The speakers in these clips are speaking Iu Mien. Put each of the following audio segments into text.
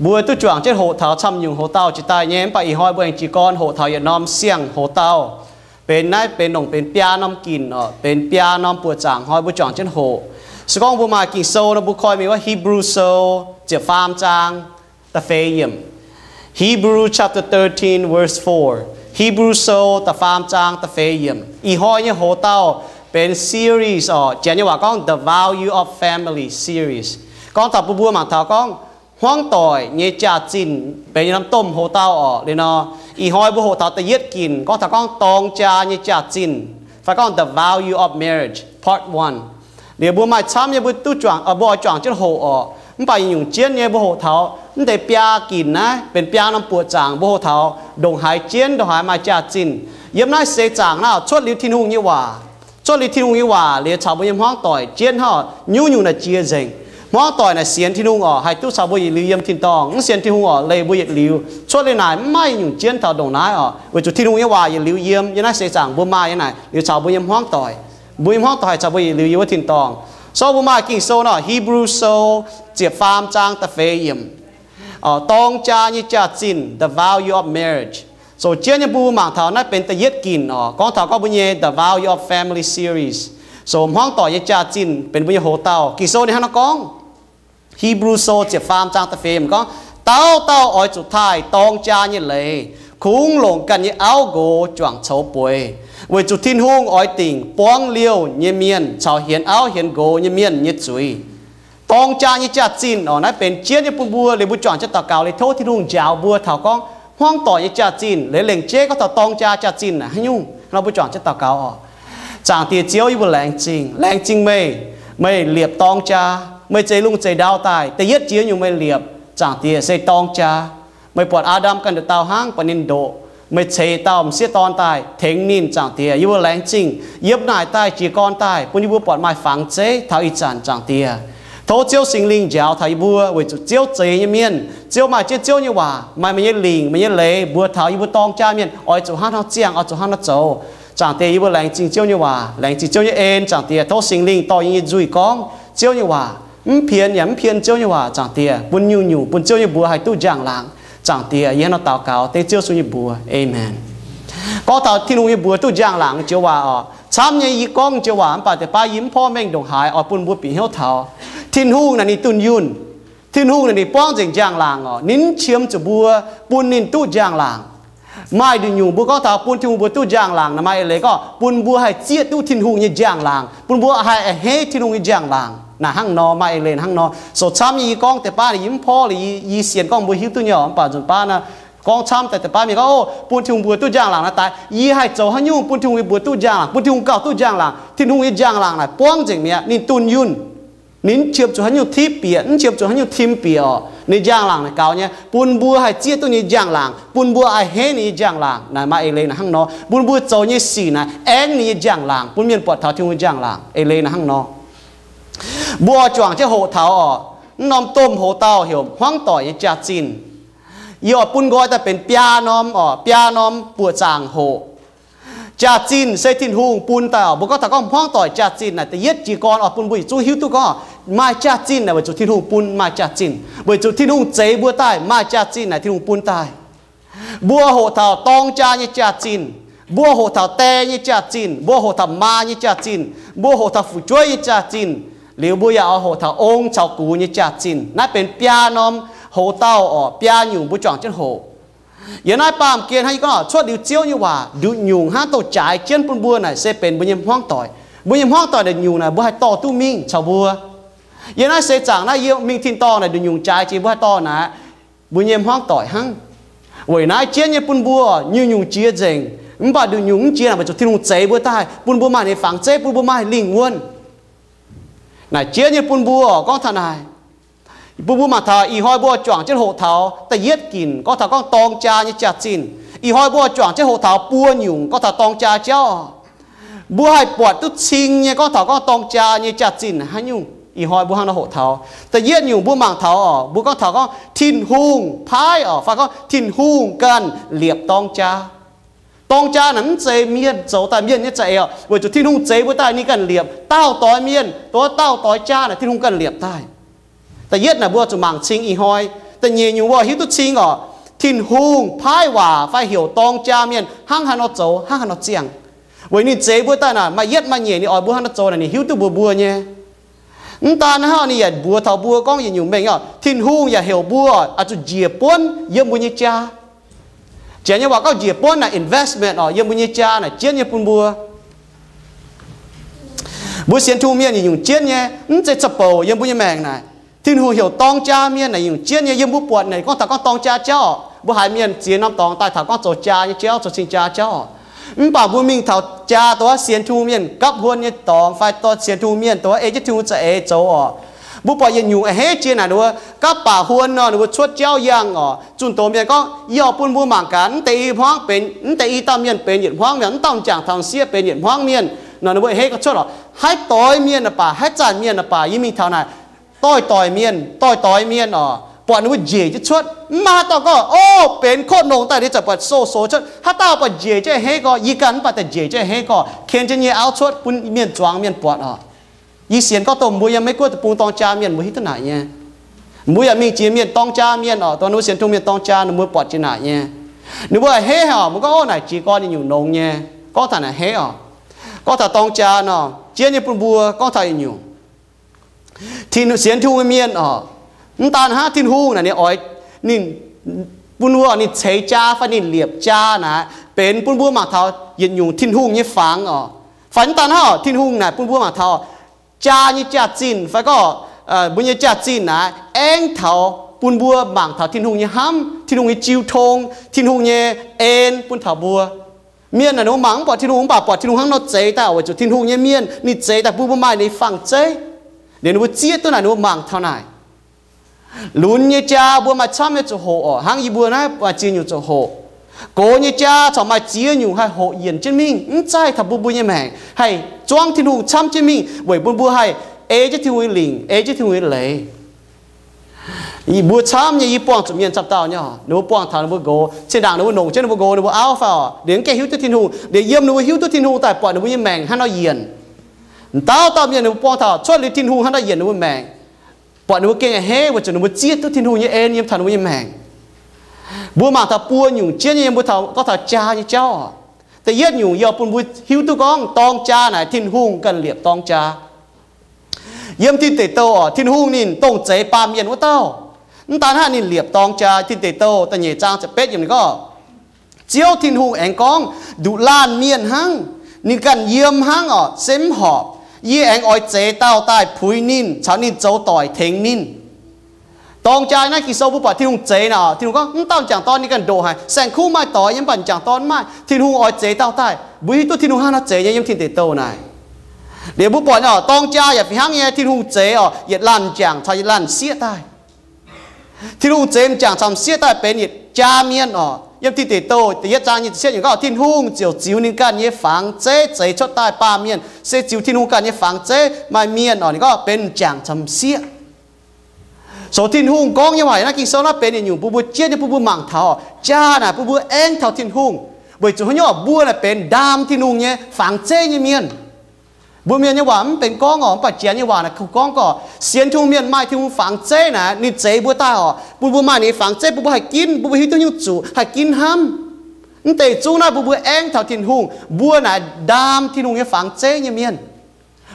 Mbuo duqv juangc jienv hoqc taux camv nyungc hoc-dauh jiex daaih nyei, mv baac ih hnoi mbuo aengx jiez gorn hoqc taux yietc norm siang-hoc-dauh. Benx naaiv benx nongc benx biaa norm ginc oc, benx biaa norm buoqc zaangc hnoi mbuo juangc jienv hoqc. Se gorngv mbuo maaih Ging-Sou nor, mbuo koi mingh wuov Hebrew Sou ziepc faam zaang da'feix yiemc. Hebrew chapter thirteen, verse four. Hebrew Sou da'faam zaang da'feix yiemc. Ih hnoi nyei hoc-dauh benx series oc, Janx nyei waac gorngv The Value of Family series. Gorngv taux bun mbuo mangc taux gorngv hmuangv doic nyei jaax-zinh benx yietc norm domh hoc-dauh oc. Liuz nor, ih hnoi mbuo hoqc taux da'yietv ginc, gorngv taux gorngv dorng jaa nyei jaax-zinh, fai gorngv The Value of Marriage, Part One. Liuz mbuo maaih camv nyei mbuo duqv juangc, mbuo oix juangc jienv hoqc oc. Mv baac yietc nyungc jienv nyei mbuo hoqc taux mv deix biaa ginc naaiv benx biaa norm buoqc zaangc, mbuo hoqc taux ndongc haaix jienv ndongc haaix maaih jaax-zinh. Yiem naaiv seix zaangc naaiv cuotv liuz Tin-Hungh nyei waac, cuotv liuz Tin-Hungh nyei waac liuz caux mbuo nyei hmuangv doic jienv hnangv oc, nyungc-nyungc naaic jiex nzengc. Hmuangv doic naaic sienx Tin-Hungh oc, haih duqv caux mbuo yietc liuz yiem tin-dorngh. Mv sienx Tin-Hungh oc, leih mbuo yietc liuz. Cuotv liuz naaic mv maaih nyungc jienv taux ndongc naaiv oc, weic zuqc Tin-Hungh nyei waac yietc liuz yiem, yiem naaiv seix zaangc mbuo maaih nyei naaic liuz caux mbuo nyei hmuangv doic. Mbuo nyei hmuangv doic haih caux mbuo yietc liuz yiem wuov tin-dorngh. So mbuo maaih Ging-Sou nor, Hebrew Sou ziepc faam zaang da'feix yiemc. Dorng jaa nyei jaax-zinh, the value of marriage. So jienv nyei mbuo mangc taux naaiv benx da'yietv ginc oc, gorngv taux gorngv mbuo nyei The Value of Family series. So hmuangv doic nyei jaax-zinh benx mbuo nyei hoc-dauh. Ging-Sou ninh hnangv naaiv gorngv, Hebrew Sou ziepc faam zaang da'feix yiemc gorngv, dauh dauh oix zuqc taaih dorng jaa nyei leiz, kungx longc ganh nyei auv nqox juangc coux bueix, weic zuqc Tin-Hungh oix dingc buangv liouh nyei mienh caux hienx auv hienx nqox nyei mienh nyei zuiz. Dorng jaa nyei jaax-zinh oc, naaiv benx jienv nyei bun mbuo liuz mbuo juangc jienv daux gaux liuz tov Tin-Hungh njaaux mbuo taux gorngv hmuangv doic nyei jaax-zinh. Liuz lengc jeiv gorngv taux dorng jaa jaax-zinh naaic haaix nyungc nor, mbuo juangc jienv daux gaux oc. Zaangc Diex Ziouv, yie mbuo laengz zingh, laengz zingh meih, meih liepc dorng jaa, meih zeix lungh zeix ndau daaih. Da'yietv jiex nyungc meih liepc, Zaangc Diex, se dorng jaa. Meih buatc Aa^ndam ganh nduqc dauh hnangv, buatc ninh ndoqc, meih ceix dauh m'sieqv dorn daaih tengx ninh, Zaangc Diex. Yie mbuo laengz zingh yiem naaic daaih jiez gorn daaih bun yie mbuo buatc maaih fangx zeiv taux ih zanc, Zaangc Diex. Tov Ziouv Singx Lingh njaaux taux yie mbuo, weic zuqc Ziouv zeix nyei mienh, Ziouv maaih jienv Ziouv nyei waac, maaih meih nyei lingc, meih nyei leiz mbuox taux yie mbuo dorng jaa mienh oix zuqc hnangv haaix nor ziangh, oix zuqc hnangv haaix nor zoux. Zaangc Diex, yie mbuo laengz zingh Ziouv nyei waac, laengz zingh Ziouv nyei en, Zaangc Diex. Tov Singx Lingh dorh yie nyei nzuih gorngv Ziouv nyei waac, mv pienx yaac mv pienx Ziouv nyei waac, Zaangc Diex, bun nyungc-nyungc bun Ziouv nyei mbuox haih duqv njang-laangc, Zaangc Diex. Yie hnangv nor daux gaux dengv Ziouv Yesu nyei mbuox, aamen. Gorngv taux Tin-Hungh nyei mbuox duqv njang-laangc joux waac oc, camv nyei yie gorngv joux waac, mv baac deix baav yie mv porv mengh ndongc haaix oix bun mbuo bieqc hnyouv taux. Tin-Hungh naaic ninh dunh yunh. Tin-Hungh naaic ninh buangv nzengc njang-laangc oc. Ninh mv qiemx zuqc mbuo bun ninh duqv njang-laangc. Maaih nduqc nyungc mbuo gorngv taux bun Tin-Hungh mbuo duqv njang-laangc naaic maaih eix leiz gorngv bun mbuo haih zieqv duqv Tin-Hungh nyei njang-laangc, bun mbuo haih a'hneiv Tin-Hungh nyei njang-laangc naaic hnangv nor. Maaih eix leiz hnangv nor. So camv nyei yie gorngv deix baav naaic yie mv porv liuz, yie sienx gorngv mbuo hiuv duqv nyei oc. Mv baac nzunc baav naaic gorngv camv daaih deix baav mienh gorngv, o, bun Tin-Hungh mbuo duqv njang-laangc naaic daaih, yie haih zoux haaix nyungc bun Tin-Hungh nyei mbuox duqv njang-laangc, bun Tin-Hungh gauh duqv njang-laangc? Tin-Hungh nyei njang-laangc naaic buangv nzengc mi'aqv. Ninh dunh yunh. Ninh mv qiemx zuqc haaix nyungc tipv bieqc, mv qiemx zuqc haaix nyungc tim bieqc oc. Ninh njang-laangc naaic gaux nyei, bun mbuo haih zieqv duqv ninh njang-laangc, bun mbuo a'hneiv ninh nyei njang-laangc naaic maaih eix leiz naaic hnangv nor. Bun mbuo zoux nyei sic naaic aengv ninh nyei njang-laangc, bun mienh buatc taux Tin-Hungh nyei njang-laangc. Eix leiz naaic hnangv nor. Mbuo oix juangc jienv hoqc taux oc, naaiv norm domh hoc-dauh heuc hmuangv doic nyei jaax-zinh. Yie oix bun nqoi daaih benx biaa norm oc, biaa norm buoqc zaangc hoc. Jaax-zinh se Tin-Hungh bun daaih oc. Mbuo gorngv taux gorngv hmuangv doic jaax-zinh naaic da'yietv jiez gorn oix bun mbuo yietc zungv hiuv duqv gorngv maaih jaax-zinh naaic weic zuqc Tin-Hungh bun maaih jaax-zinh, weic zuqc Tin-Hungh zeix mbuo daaih maaih jaax-zinh naaic Tin-Hungh bun daaih. Mbuo hoqc taux dorng jaa nyei jaax-zinh, mbuo hoqc taux die nyei jaax-zinh, mbuo hoqc taux maa nyei jaax-zinh, mbuo hoqc taux fu'jueiv nyei jaax-zinh, liuz mbuo yaac oix hoqc taux ong caux gux nyei jaax-zinh. Naaiv benx biaa norm hoc-dauh oc, biaa nyungc mbuo juangc jienv hoqc. Yiem naaiv baamh gen hnangv yie gorngv cuotv liuz Ziouv nyei waac, nduqc nyungc hnangv douz-jaaix jienv bun mbuo naaic se benx mbuo nyei hmuangv doic. Mbuo nyei hmuangv doic nduqc nyungc naaic mbuo haih dorh duqv mingh caux mbuo. Yiem naaiv seix zaangc naaiv yie mingh tin-dorngh naaic nduqc nyungc jaaix jiex mbuo haih dorh naaic, mbuo nyei hmuangv doic hnangv. Weic naaiv jienv nyei bun mbuo nyungc-nyungc jiex nzengc, mv baac nduqc nyungc mv jiex naaic weic zuqc Tin-Hungh zeix mbuo daaih, bun mbuo maaih ninh nyei fangx zeiv, bun mbuo maaih lingh wuonh. Naaic jienv nyei bun mbuo gorngv taux naaic, bun mbuo mangc taux ih hnoi mbuo juangc jienv hoqc taux da'yietv ginc gorngv taux gorngv dorng jaa nyei jaax-zinh. Ih hnoi mbuo juangc jienv hoqc taux buo nyungc gorngv taux dorng jaa jauv. Mbuo haih buatc duqv cing nyei gorngv taux gorngv dorng jaa nyei jaax-zinh haaix nyungc. Ih hnoi mbuo hnangv nor hoqc taux. Da'yietv nyungc mbuo mangc taux oc, mbuo gorngv taux gorngv Tin-Hungh paaiv oc, fai gorngv Tin-Hungh ganh liepc dorng jaa. Dorng jaa naaic mv zeiz mienh zoux daaih, mienh nyei za'eix oc. Weic zuqc Tin-Hungh zeix mbuo daaih ninh ganh liepc. Dauh doix mienh, dongh wuov dauh doix jaa naaic Tin-Hungh ganh liepc daaih. Da'yietv naaic mbuo zuqc mangc cing ih hnoi Da'nyeic nyungc mbuo hiuv duqv cing oc, Tin-Hungh paaiv waac fai heuc dorng jaa mienh hnangv haaix nor zoux hnangv haaix nor ziangh. Weic ninh zeix mbuo daaih naaic maaih yietv maaih nyeic ninh oix mbuo hnangv haaix nor zoux naaic ninh hiuv duqv mbuox mbuo nyei. Mv daan hnangv, ninh yaac mbuox taux mbuo gorngv yietc nyungc mengh oc, Tin-Hungh yaac heuc mbuo oix zuqc njiec buonv yiem mbuo nyei jaa. Janx nyei waac gorngv njiec buonv naaic investment oc, yiem mbuo nyei jaa naaic jienv nyei bun mbuo. Mbuo sienx Tin-Hungh mienh yietc nyungc jienv nyei, mv zeiz ca'bouc yiem mbuo nyei maengc naaic. Tin-Hungh heuc dorng jaa mienh naaic nyungc jienv nyei. Yiem mbuo buatc naaic gorngv taux gorngv dorng jaa jauv, mbuo haiz mienh ziex norm dorngx daaih taux gorngv zoux jaa nyei jauv, zoux cing jaa jauv. Mv baac mbuo mingh taux jaa dongh wuov sienx Tin-Hungh mienh gapv huon nyei dorngx fai dorh sienx Tin-Hungh mienh dongh wuov ei jienv Tin-Hungh za'eix zoux oc, mbuo buatc yietc nyungc a'hneiv jiex naaic ninh mbuo gapv baac huon nor, ninh mbuo cuotv jauv yangh oc, zunh doz mienh gorngv, Yie oix bun mbuo mangc gaax, mv deix i hmuangv benx, mv deix i dauh mienh benx yietc hmuangv mienh, mv dauh m'jangc taux m'sieqv benx yietc hmuangv mienh. Nor ninh mbuo a'hneiv gorngv cuotv oc, haaix doix mienh naaic baac, haaix zanc mienh naaic baac, yie mingh taux naaic doix-doix mienh, doix-doix mienh oc, buatc ninh mbuo njiec jienv cuotv. Mv maaih haaix dauh gorngv, Ov, benx kotv longx daaih, ninh zanc buatc so-so cuotv. Haaix dauh buatc njiec jienv a'hneiv gorx, yie ganh mv baac daaih njiec jienv a'hneiv gorx, ken jienv nyei auv cuotv bun mienh zuangx mienh buatc oc. Yie sienx gorngv dongh mbuo yiem Meiv Guoqv deic-bung dorng jaa mienh mbuo hiuv duqv naaic nyei. Mbuo yaac mingh jiex mienh dorng jaa mienh oc, dongh ninh mbuo sienx Tin-Hungh mienh dorng jaa ninh mbuo buatc jiex naaic nyei. Ninh mbuo a'hneiv oc, mbuo gorngv, Ov, naaic jiex gorn yietc nyungc longx nyei. Gorngv taux naaic a'hneiv oc, gorngv taux dorng jaa nor, jienv nyei bun mbuo gorngv taux yietc nyungc Tin, sienx Tin-Hungh nyei mienh oc, mv daan hnangv, Tin-Hungh naaic ninh oix, ninh bun mbuo, ninh ceix jaa fai ninh liepc jaa naaic benx bun mbuo mangc taux yietc nyungc Tin-Hungh nyei fangx oc. Fai mv daan hnangv oc, Tin-Hungh naaic bun mbuo mangc taux jaa nyei jaax-zinh fai gorngv mbuo nyei jaax-zinh naaic aengx taux bun mbuo mangc taux Tin-Hungh nyei hnamv, Tin-Hungh nyei jiu tong, Tin-Hungh nyei en bun taux mbuo. Mienh naaic ninh mbuo mangc mv buatc Tin-Hungh, mv baac buatc Tin-Hungh hnangv nor zeix daaih, weic zuqc Tin-Hungh nyei mienh ninh zeix daaih bun mbuo maaih ninh nyei fangx zeiv. Liuz ninh mbuo zieqv duqv naaic ninh mbuo mangc taux naaic. Lunx nyei jaa mbuo maaih camv nyei zuqc hoqc oc, hnangv yie mbuo naaiv maaih ziex nyungc zuqc hoqc. Gox nyei jaa corc maaih ziex nyungc haih hoqc yienc jienv mingh, mv zaih taux mbuo mbuo nyei maengc, haih zuangv Tin-Hungh camv jienv mingh, weic bun mbuo haih ei jienv Tin-Hungh nyei lingc, ei jienv Tin-Hungh nyei leiz. Mbuo camv nyei, yie buangh zuqc mienh camv dauh nyei oc, ninh mbuo buangh taux ninh mbuo nqox, zinh ndaangc ninh mbuo longc jienv ninh mbuo nqox, ninh mbuo auv fai oc, ninh mbuo gengh hiuv duqv Tin-Hungh, liuz yiem ninh mbuo hiuv duqv Tin-Hungh daaih buatc ninh mbuo nyei maengc hnangv nor yienc. Dauh dauh mienh ninh mbuo buangh taux cuotv liuz Tin-Hungh hnangv nor yienc ninh mbuo maengc, buatc ninh mbuo gengh a'hneiv weic zuqc ninh mbuo zieqv duqv Tin-Hungh nyei en yiem taux ninh mbuo nyei maengc. Mbuo mangc taux buo nyungc jienv nyei yiem mbuo gorngv taux jaa nyei jauv oc. Da'yietv nyungc yie oix bun mbuo hiuv duqv gorngv dorng jaa naaic Tin-Hungh ganh liepc dorng jaa. Yiem Tin Deic Douh oc, Tin-Hungh ninh dongh zeix baamh mienh wuov dauh. Mv daan hnangv, ninh liepc dorng jaa. Tin Deic Douh da'nyeic zaang ziepc betv yiemc ninh gorngv, Ziouv Tin-Hungh aengx gorngv, Nduqc laanh mienh hnangv, ninh ganh yiem hnangv oc, se mv horpc. Yie aengx oix zeix dauh daaih puix ninh, caux ninh zoux doic tengx ninh. Dorng jaa naaiv Ging-Sou mbuo buatc Tin-Hungh zeix naaic, Tin-Hungh gorngv, Mv dauh m'jangc dorn ninh ganh ndoqc haic, saeng-kuv maaih doix nyei, mv baac m'jangc dorn mv maaih. Tin-Hungh oix zeix dauh daaih. Mbuo hiuv duqv Tin-Hungh hnangv haaix nor zeix nyei yiem Tin Deic Douh naaic. Liuz mbuo buatc nyei oc, dorng jaa yaac fih hnangv nyei, Tin-Hungh zeix oc yietc laanh m'jangc caux yietc laanh m'sieqv daaih. Tin-Hungh zeix m'jangc caux m'sieqv daaih benx yietc jaa mienh oc. Yiem Tin Deic Douh da'yietv zaang nyei ziepc cietv yiemc gorngv, Tin-Hungh ziouc ziux ninh ganh nyei fangx zeiv zeix cuotv daaih baamh mienh, se ziux Tin-Hungh ganh nyei fangx zeiv maaih mienh oc, ninh gorngv benx m'jangc caux m'sieqv. Sou Tin-Hungh gorngv nyei waac naaiv Ging-Sou naaiv benx yietc nyungc bun mbuo jienv nyei, bun mbuo mangc taux jaa naaic bun mbuo aengv taux Tin-Hungh, weic zuqc haaix nyungc, mbuo naaic benx ndaam Tin-Hungh nyei fangx zeiv nyei mienh. Mbuo mienh nyei waac mv benx gorngv oc, mv baac Janx nyei waac naaic gorngv gorngv, sienx Tin-Hungh mienh maaih Tin-Hungh fangx zeiv naaic, ninh zeix mbuo daaih oc, bun mbuo maaih ninh nyei fangx zeiv, bun mbuo haih ginv, bun mbuo hiuv duqv nyungc zuqc haih ginv hnamv. Mv deix zungv naaiv bun mbuo aengv taux Tin-Hungh, mbuo naaic ndaam Tin-Hungh nyei fangx zeiv nyei mienh.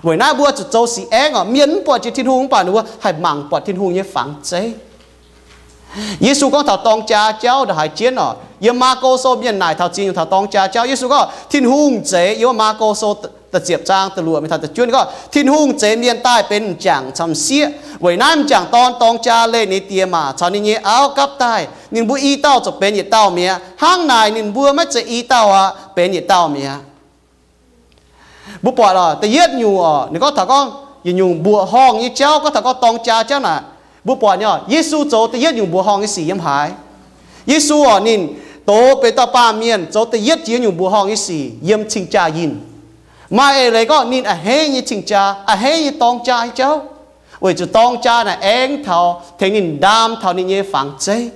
Weic naaiv mbuo zuqc zoux sic aengv oc. Mienh mv buatc jiex Tin-Hungh mv baac ninh mbuo haih mangc buatc Tin-Hungh nyei fangx zeiv. Yesu gorngv taux dorng jaa jauv ndongc haaix jienv oc. Yiem Maako Sou mienh naaic taux ziex nyungc taux dorng jaa jauv. Yesu gorngv Tin-Hungh zeix, yiem Maako Sou da'ziepc zaang da'luoqc mingh taux da'juov gorngv, Tin-Hungh zeix mienh daaih benx m'jangc caux m'sieqv. Weic naaiv m'jangc dorn dorng jaa leih ninh die maac caux ninh nyei auv gapv daaih, ninh mbuo i dauh ziouc benx yietc dauh mi'aqv. Hnangv naaic ninh mbuo maiv zeiz i dauh aqv, benx yietc dauh mi'aqv. Mbuo buatc oc, da'yietv nyungc oc, ninh gorngv taux gorngv yietc nyungc mbuoqc horngh nyei jauv, gorngv taux gorngv dorng jaa jauv naaic, mbuo buatc nyei oc, Yesu zoux da'yietv nyungc mbuoqc horngh nyei sic yiem haaix? Yesu oc, ninh doz benx dauh baamh mienh zoux da'yietv jiex nyungc mbuoqc horngh nyei sic yiem cing-jaa yinh. Maaih eix leiz gorngv ninh a'hneiv nyei cing-jaa, a'hneiv nyei dorng jaa nyei jauv, weic zuqc dorng jaa naaic aengv taux tengx ninh ndaam taux ninh nyei fangx zeiv.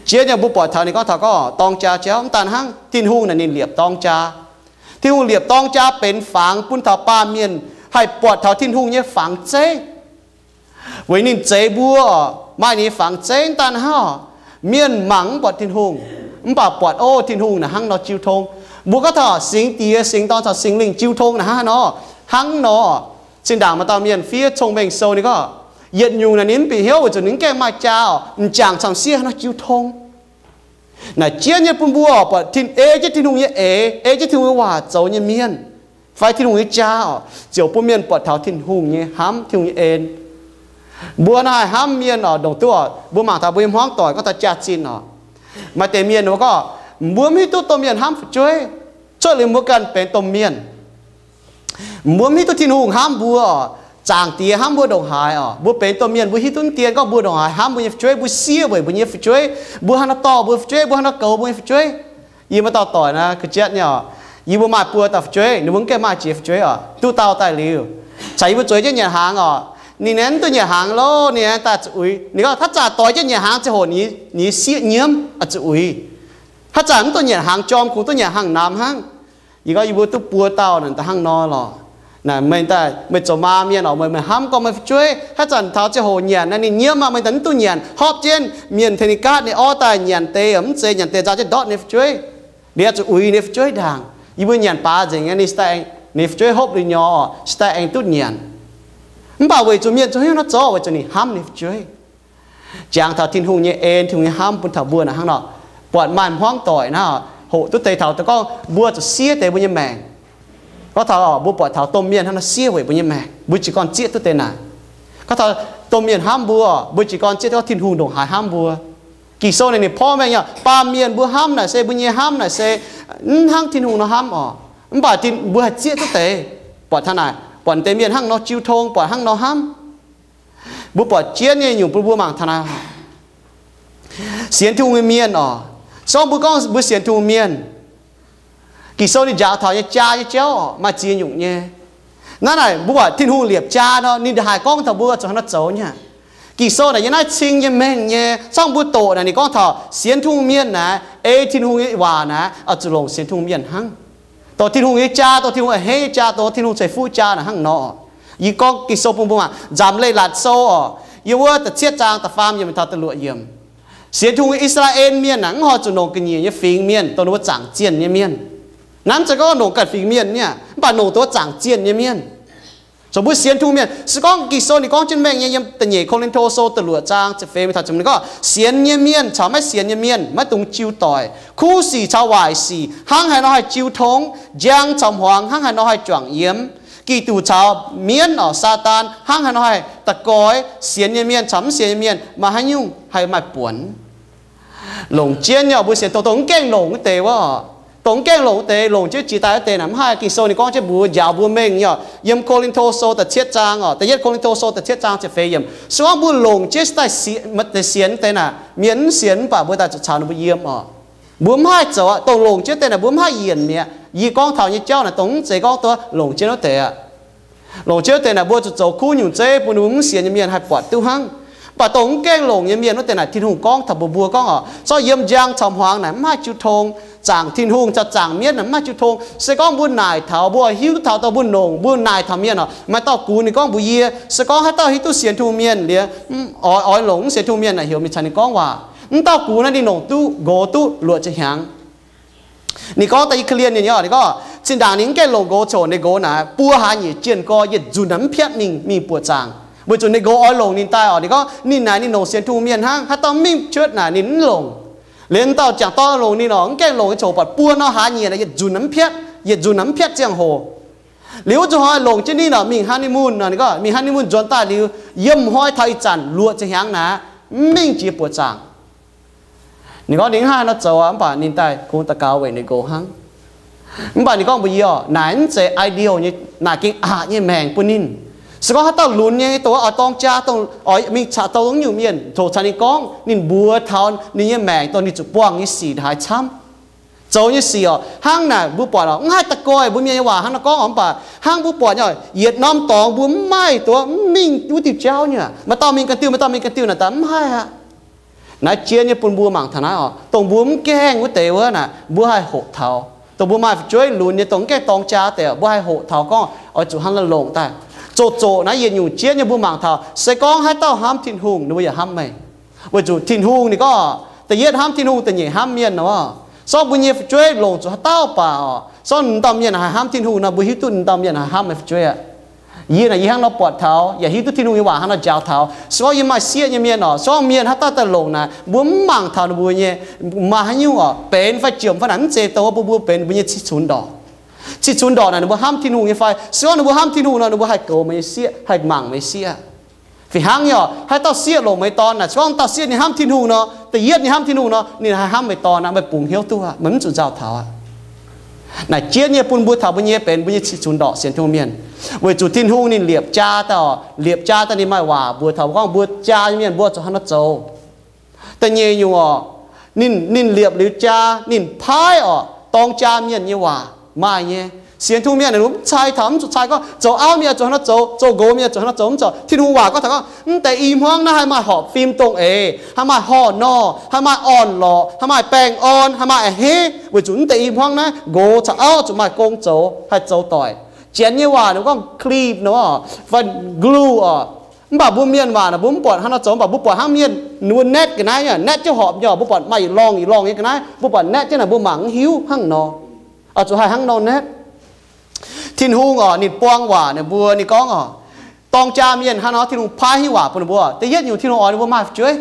Jiex nyei mbuo buatc taux ninh gorngv taux gorngv dorng jaa jauv mv daan hnangv, Tin-Hungh naaic ninh liepc dorng jaa. Tin-Hungh liepc dorng jaa benx fangx bun taux baamh mienh haih buatc taux Tin-Hungh nyei fangx zeiv. Weic ninh zeix mbuo oc, Maaih ninh nyei fangx zeiv daaih hnangv oc. Mienh mangc mv buatc Tin-Hungh, mv baac buatc, o, Tin-Hungh naaic hnangv nor jiu tong. Mbuo gorngv taux Singx Diex, Singx Dorn caux Singx Lingh jiu tong naaic hnangv nor, hnangv nor. Zinh ndaangc maaih dauh mienh fiev Cong-Mengh Sou ninh gorngv, yietc nyungc naaic ninh mv bieqc hnyouv weic zuqc ninh mv gaengh maaih jaa oc, m'jangc camv sieqv hnangv nor jiu tong. Naaic jienv nyei bun mbuo oc, buatc Tin, ei jienv Tin-Hungh nyei eix, ei jienv Tin-Hungh nyei waac zoux nyei mienh, fai Tin-Hungh nyei jaa oc, ziouc bun mienh buatc taux Tin-Hungh nyei hnamv, Tin-Hungh nyei en. Mbuo naaiv haih hnamv mienh oc, ndongc duqv oc, mbuo mangc taux mbuo nyei hmuangv doic gorngv taux jaax-zinh oc, maaih deix mienh mbuo gorngv, mbuo mv hiuv duqv domh mienh hnamv fu'jueiv, cuotv liuz mbuo ganh benx domh mienh. Mbuo mv hiuv duqv Tin-Hungh hnamv mbuo oc, Zaangc Diex hnamv mbuo ndongc haaix oc. Mbuo benx domh mienh mbuo hiuv duqv dien gorngv mbuo ndongc haaix hnamv mbuo nyei fu'jueiv, mbuo siev weic mbuo nyei fu'jueiv, mbuo hnangv nor dorh mbuo nyei fu'jueiv, mbuo hnangv nor goux mbuo nyei fu'jueiv. Yie maaih dauh doic naaic ga'jatv nyei oc, yie mbuo maaih buo dauh fu'jueiv, ninh mbuo mv gaengh maaih jiex fu'jueiv oc, duqv dauh daaih liuz, caux yie mbuo zueiz jienv nyanc hnaangx oc. Ninh aengx mv duqv nyanc hnaangx loh, ninh aengx daaih zuqc uix. Ninh gorngv haaix zanc doix jienv nyanc hnaangx ziangh hoc ninh sieqv nyiemv, zuqc uix. Haaix zanc mv duqv nyanc hnaangx jorm kungx duqv nyanc hnaangx namx hnangv. Yie gorngv yie mbuo duqv buo dauh naaic hnangv nor lorqc. Naaic meih daaih meih zoux maa mienh oc, meih, meih hnamv gorngv meih fu'jueiv haaix zanc taux ziangh hoc nyanc naaic ninh nyiemv aqv, meih daaih mv duqv nyanc, hopv jienv mienh tengx ninh gaatv ninh orv daaih nyanc deix, mv zeiz nyanc deix nzauh jienv ndortv ninh fu'jueiv. Liuz zuqc uix ninh fu'jueiv ndaangc. Yie mbuo nyanc baax nzengc nyei, ninh se daaih, ninh fu'jueiv hopv liuz nyorx oc, se daaih aengx duqv nyanc. Mv baac weic zuqc mienh zuqc hiuv nor zoux weic zuqc ninh hnamv ninh fu'jueiv. Jangx taux Tin-Hungh nyei en, Tin-Hungh nyei hnamv bun taux mbuo naaic hnangv nor. Buatc maaih hmuangv doic naaiv hoqc duqv deix taux gorngv mbuo zuqc siev deix mbuo nyei maengc. Gorngv taux mbuo buatc taux domh mienh hnangv nor siev weic mbuo nyei maengc, mbuo jiez gorn zieqv duqv deix naaic. Gorngv taux domh mienh hnamv mbuo, mbuo jiez gorn zieqv duqv gorngv Tin-Hungh ndongc haaix hnamv mbuo. Ging-Sou naaic ninh porv mengh nyei, baamh mienh mbuo hnamv naaic se, mbuo nyei hnamv naaic se mv hnangv Tin-Hungh nor hnamv oc. Mv baac mbuo haih zieqv duqv deix, buatc taux naaic, buatc deix mienh hnangv nor jiu tong, buatc hnangv nor hnamv. Mbuo buatc jienv nyei nyungc bun mbuo mangc taux naaic, sienx Tin-Hungh nyei mienh oc. Se gorngv mbuo gorngv mbuo sienx Tin-Hungh mienh, Ging-Sou ninh njaaux taux nyei jaa nyei jauv oc, maaih ziex nyungc nyei. Naaiv naaic mbuo buatc Tin-Hungh liepc jaa nor, ninh ndongc haaix gorngv taux mbuo zuqc hnangv nor zoux nyei. Ging-Sou naaic yiem naaiv cing nyei mengh nyei. Se gorngv mbuo doqc naaic ninh gorngv taux sienx Tin-Hungh mienh naaic, ei Tin-Hungh nyei waac naaic, oix zuqc longc sienx Tin-Hungh mienh hnangv. Dongh Tin-Hungh nyei jaa, dongh Tin-Hungh a'hneiv nyei jaa, dongh Tin-Hungh ceix fuqv jaa naaic hnangv nor. Yie gorngv Ging-Sou bun mbuo mangc, Nzamc Leiz-Latc Sou oc, yiem wuov da'cietv zaang da'faam yiemc taux da'luoqc yiemc. Sienx Tin-Hungh nyei I^saa^laa^en Mienh naaic mv horpc zuqc longc ga'nyiec nyei fingx mienh, dongh ninh mbuo zaangc zienh nyei mienh. Naaiv mv zeiz gorngv longc ganh fingx mienh nyei, mv baac longc dongh zaangc zienh nyei mienh. Zoux mbuo sienx Tin-Hungh mienh, se gorngv Ging-Sou ninh gorngv jienv mengh nyei yiem da'nyeic Ko^lin^to Sou da'luoqc zaang ziepc feix mingh taux ziepc hmz ninh gorngv, sienx nyei mienh caux maiv sienx nyei mienh maiv dungx jiu doic. Kuv sic caux waaic sic hnangv haaix nor haih jiu tong? Njang caux hmuangx hnangv haaix nor haih juangc yiemx? Giduc caux mienv oc, Saadaan hnangv haaix nor haih da'goix? Sienx nyei mienh caux mv sienx nyei mienh maaih haaix nyungc haih maaih buonc? Longc jienv nyei oc, mbuo sienx dongh, dongh mv gaengh longc wuov deix wuov oc. Dongh mv gaengh longc wuov deix, longc jienv jiex daaih wuov deix naaic mv haih. Ging-Sou ninh gorngv jienv mbuox, njaaux mbuo mengh nyei oc. Yiem Ko^lin^to Sou da'cietv zaang oc, da'yietv Ko^lin^to Sou da'cietv zaang ziepc feix yiemc. Se gorngv mbuo longc jienv daaih sienx deix naaic, mienh mv sienx mv baac mbuo daaih zuqc caux ninh mbuo yiem oc. Mbuo mv haih zoux aqv. Dongh longc jienv deix naaic mbuo mv haih yienc mi'aqv. Yie gorngv taux nyei jauv naaic dongh mv zeiz gorngv duqv longc jienv wuov deix aqv. Longc jienv wuov deix naaic mbuo zuqc zoux kuv nyungc zeiv bun ninh mbuo mv sienx nyei mienh haih buatc duqv hnangv. Mv baac dongh mv gaengh longc nyei mienh wuov deix naaic Tin-Hungh gorngv taux mbuox mbuo gorngv oc, zorqv yiem njang caux hmuangx naaic mv haih jiu tong, zaangc Tin-Hungh caux zaangc mienv naaic mv haih jiu tong. Se gorngv mbuo naaic taux, mbuo oix hiuv duqv taux dongh mbuo longc, mbuo naaic taux mienh oc, maaih dauh gux ninh gorngv mbuox yie, se gorngv haaix dauh hiuv duqv sienx Tin-Hungh mienh liuz, oix, oix longc mv sienx Tin-Hungh mienh naaic heuc mingh caux ninh gorngv waac. Mv dauh gux naaiv ninh longc duqv nqox duqv luoqc ziepc hnyangx. Ninh gorngv daaih i ka lienh ninh nyei oc, ninh gorngv zinh ndaangc ninh mv gaengh longc nqox coc, ninh nqox naaic buo hlaax nyieqc jienh gorx yietc nzunc naaic mv piatv mingh, mingh buoqc zaangc, weic zuqc ninh nqox oix longc ninh daaih oc. Ninh gorngv ninh naaic ninh longc sienx Tin-Hungh mienh hnangv, haaix dauh mv mingh cuotv naaic ninh mv longc. Liuz dauh jangc dorn longc ninh oc, mv gaengh longc nyei coc buatc buo norm hlaax nyieqc naaic yietc nzunc naaic mv piatv, yietc nzunc naaic mv piatv ziangh hoc. Liuz wuov zuqc hnoi longc jienv ninh oc, mingh honeymoon oc, ninh gorngv mingh honeymoon nzuonx daaih liuz, yiem hnoi taux ih zanc luoqc ziepc hnyangx naaic mv mingh jiex buoqc zaangc. Ninh gorngv ninh mv haih nor zoux aqv, mv baac ninh daaih kungx daux gaux weic ninh nqox hnangv. Mv baac ninh gorngv mbuox yie oc, naaic mv zeiz ideal nyei, naaic gengh aqc nyei maengc bun ninh. Se gorngv haaix dauh lunx nyei, dongh oix dorng jaa, dongh oix mingh caux dongh nyungc mienh, tov caux ninh gorngv, ninh mbuox taux ninh nyei maengc dongh ninh zuqc buangh nyei sic haaix camv. Zoux nyei sic oc, hnangv naaic mbuo buatc oc, mv haih da'goih mbuo mienh nyei waac hnangv nor gorngv oc, mv baac hnangv mbuo buatc nyei oc, yietc norm dorngx mbuo mv maaih dongh mv mingh wuov diuh jauv nyei aqv. Maaih dauh mingh ganh diuh, maaih dauh mingh ganh diuh naaic daaih mv haih aqv. Naaiv jien nyei bun mbuo mangc taux naaiv oc, dongh mbuo mv gaengh wuov deix wuov naaic, mbuo haih hoqc taux. Dongh mbuo maaih fu'jueiv lunx nyei, dongh mv gaengh dorng jaa deix, mbuo haih hoqc taux gorngv oix zuqc hnangv naaiv longc daaih. Zoqc zoqc naaiv yietc nyungc jien nyei mbuo mangc taux, se gorngv haaix dauh hnamv Tin-Hungh, ninh mbuo yaac hnamv meih. Weic zuqc Tin-Hungh ninh gorngv, da'yietv hnamv Tin-Hungh, da'nyeic hnamv mienh nor. Sorng mbuo nyei fu'jueiv longc zuqc haaix dauh baac oc, sorng naaiv dauh mienh haih hnamv Tin-Hungh nor, mbuo hiuv duqv naaiv dauh mienh haih hnamv meih fu'jueiv aqv. Yie naaic yie hnangv nor buatc taux yaac hiuv duqv Tin-Hungh nyei waac hnangv nor njaaux taux. Se gorngv yie maaih sieqv nyei mienh oc, se gorngv mienh haaix dauh daaih longc naaic, mbuo mv mangc taux ninh mbuo nyei maaih haaix nyungc oc, benx fai jomc fai naaic, mv zeiz dongh mbuo, mbuo benx mbuo nyei cih cunx ndorqc. Cih cunx ndorqc naaic ninh mbuo hnamv Tin-Hungh nyei fai? Se gorngv ninh mbuo hnamv Tin-Hungh nor, ninh mbuo haih goux meih nyei sieqv, haih mangc meih sieqv. Fih hnangv nyei oc, haaix dauh sieqv longc meih dorn naaic, se gorngv dauh sieqv ninh hnamv Tin-Hungh nor, da'yietv ninh hnamv Tin-Hungh nor, ninh haih hnamv meih dorn aqv, meih bungx hnyouv duqv aqv, meih mv zuqc nzauh taux aqv. Naaic jienv nyei bun mbuo taux mbuo nyei benx mbuo nyei cih cunx ndorqc sienx Tin-Hungh mienh. Weic zuqc Tin-Hungh ninh liepc jaa daaih oc, liepc jaa daaih ninh maaih waac mbuox taux mbuo gorngv mbuo jaa nyei mienh mbuo zuqc haaix nor zoux. Da'nyeic nyungc oc, ninh, ninh liepc liuz jaa, ninh paaiv oc dorng jaa mienh nyei waac maaih nyei. Sienx Tin-Hungh mienh ninh mv cai taux, mv zuqc cai gorngv zoux auv mienh zuqc haaix nor zoux, zoux nqox mienh zuqc haaix nor zoux, mv zuqc. Tin-Hungh waac gorngv taux gorngv mv deix i hmuangv naaiv haih maaih horpc fim dongh eix, haih maaih horh norh, haih maaih orn-lorqc, haih maaih baengh orn, haih maaih a'hneiv, weic zuqc mv deix i hmuangv naaiv nqox caux auv zuqc maaih gong zoux, haih zoux doic. Janx nyei waac ninh gorngv cleave nor, fai glue oc. Mv baac mbuo mienh waac naaic mbuo mv buatc hnangv nor zoux, mv baac mbuo buatc hnangv mienh ninh mbuo naetv ga'naaiv, naetv jienv horpc nyei oc, mbuo buatc maaih i lorngh i lorngh nyei ga'naaiv, mbuo buatc naetv jienv naaic mbuo mangc mv hiuv hnangv nor. Oix zuqc haih hnangv nor naetv. Tin-Hungh oc ninh buang waac ninh mbuo, ninh gorngv oc, dorng jaa mienh hnangv nor Tin-Hungh paaiv haaix nyungc waac bun ninh mbuo. Da'yietv nyungc Tin-Hungh oix ninh mbuo maaih fu'jueiv.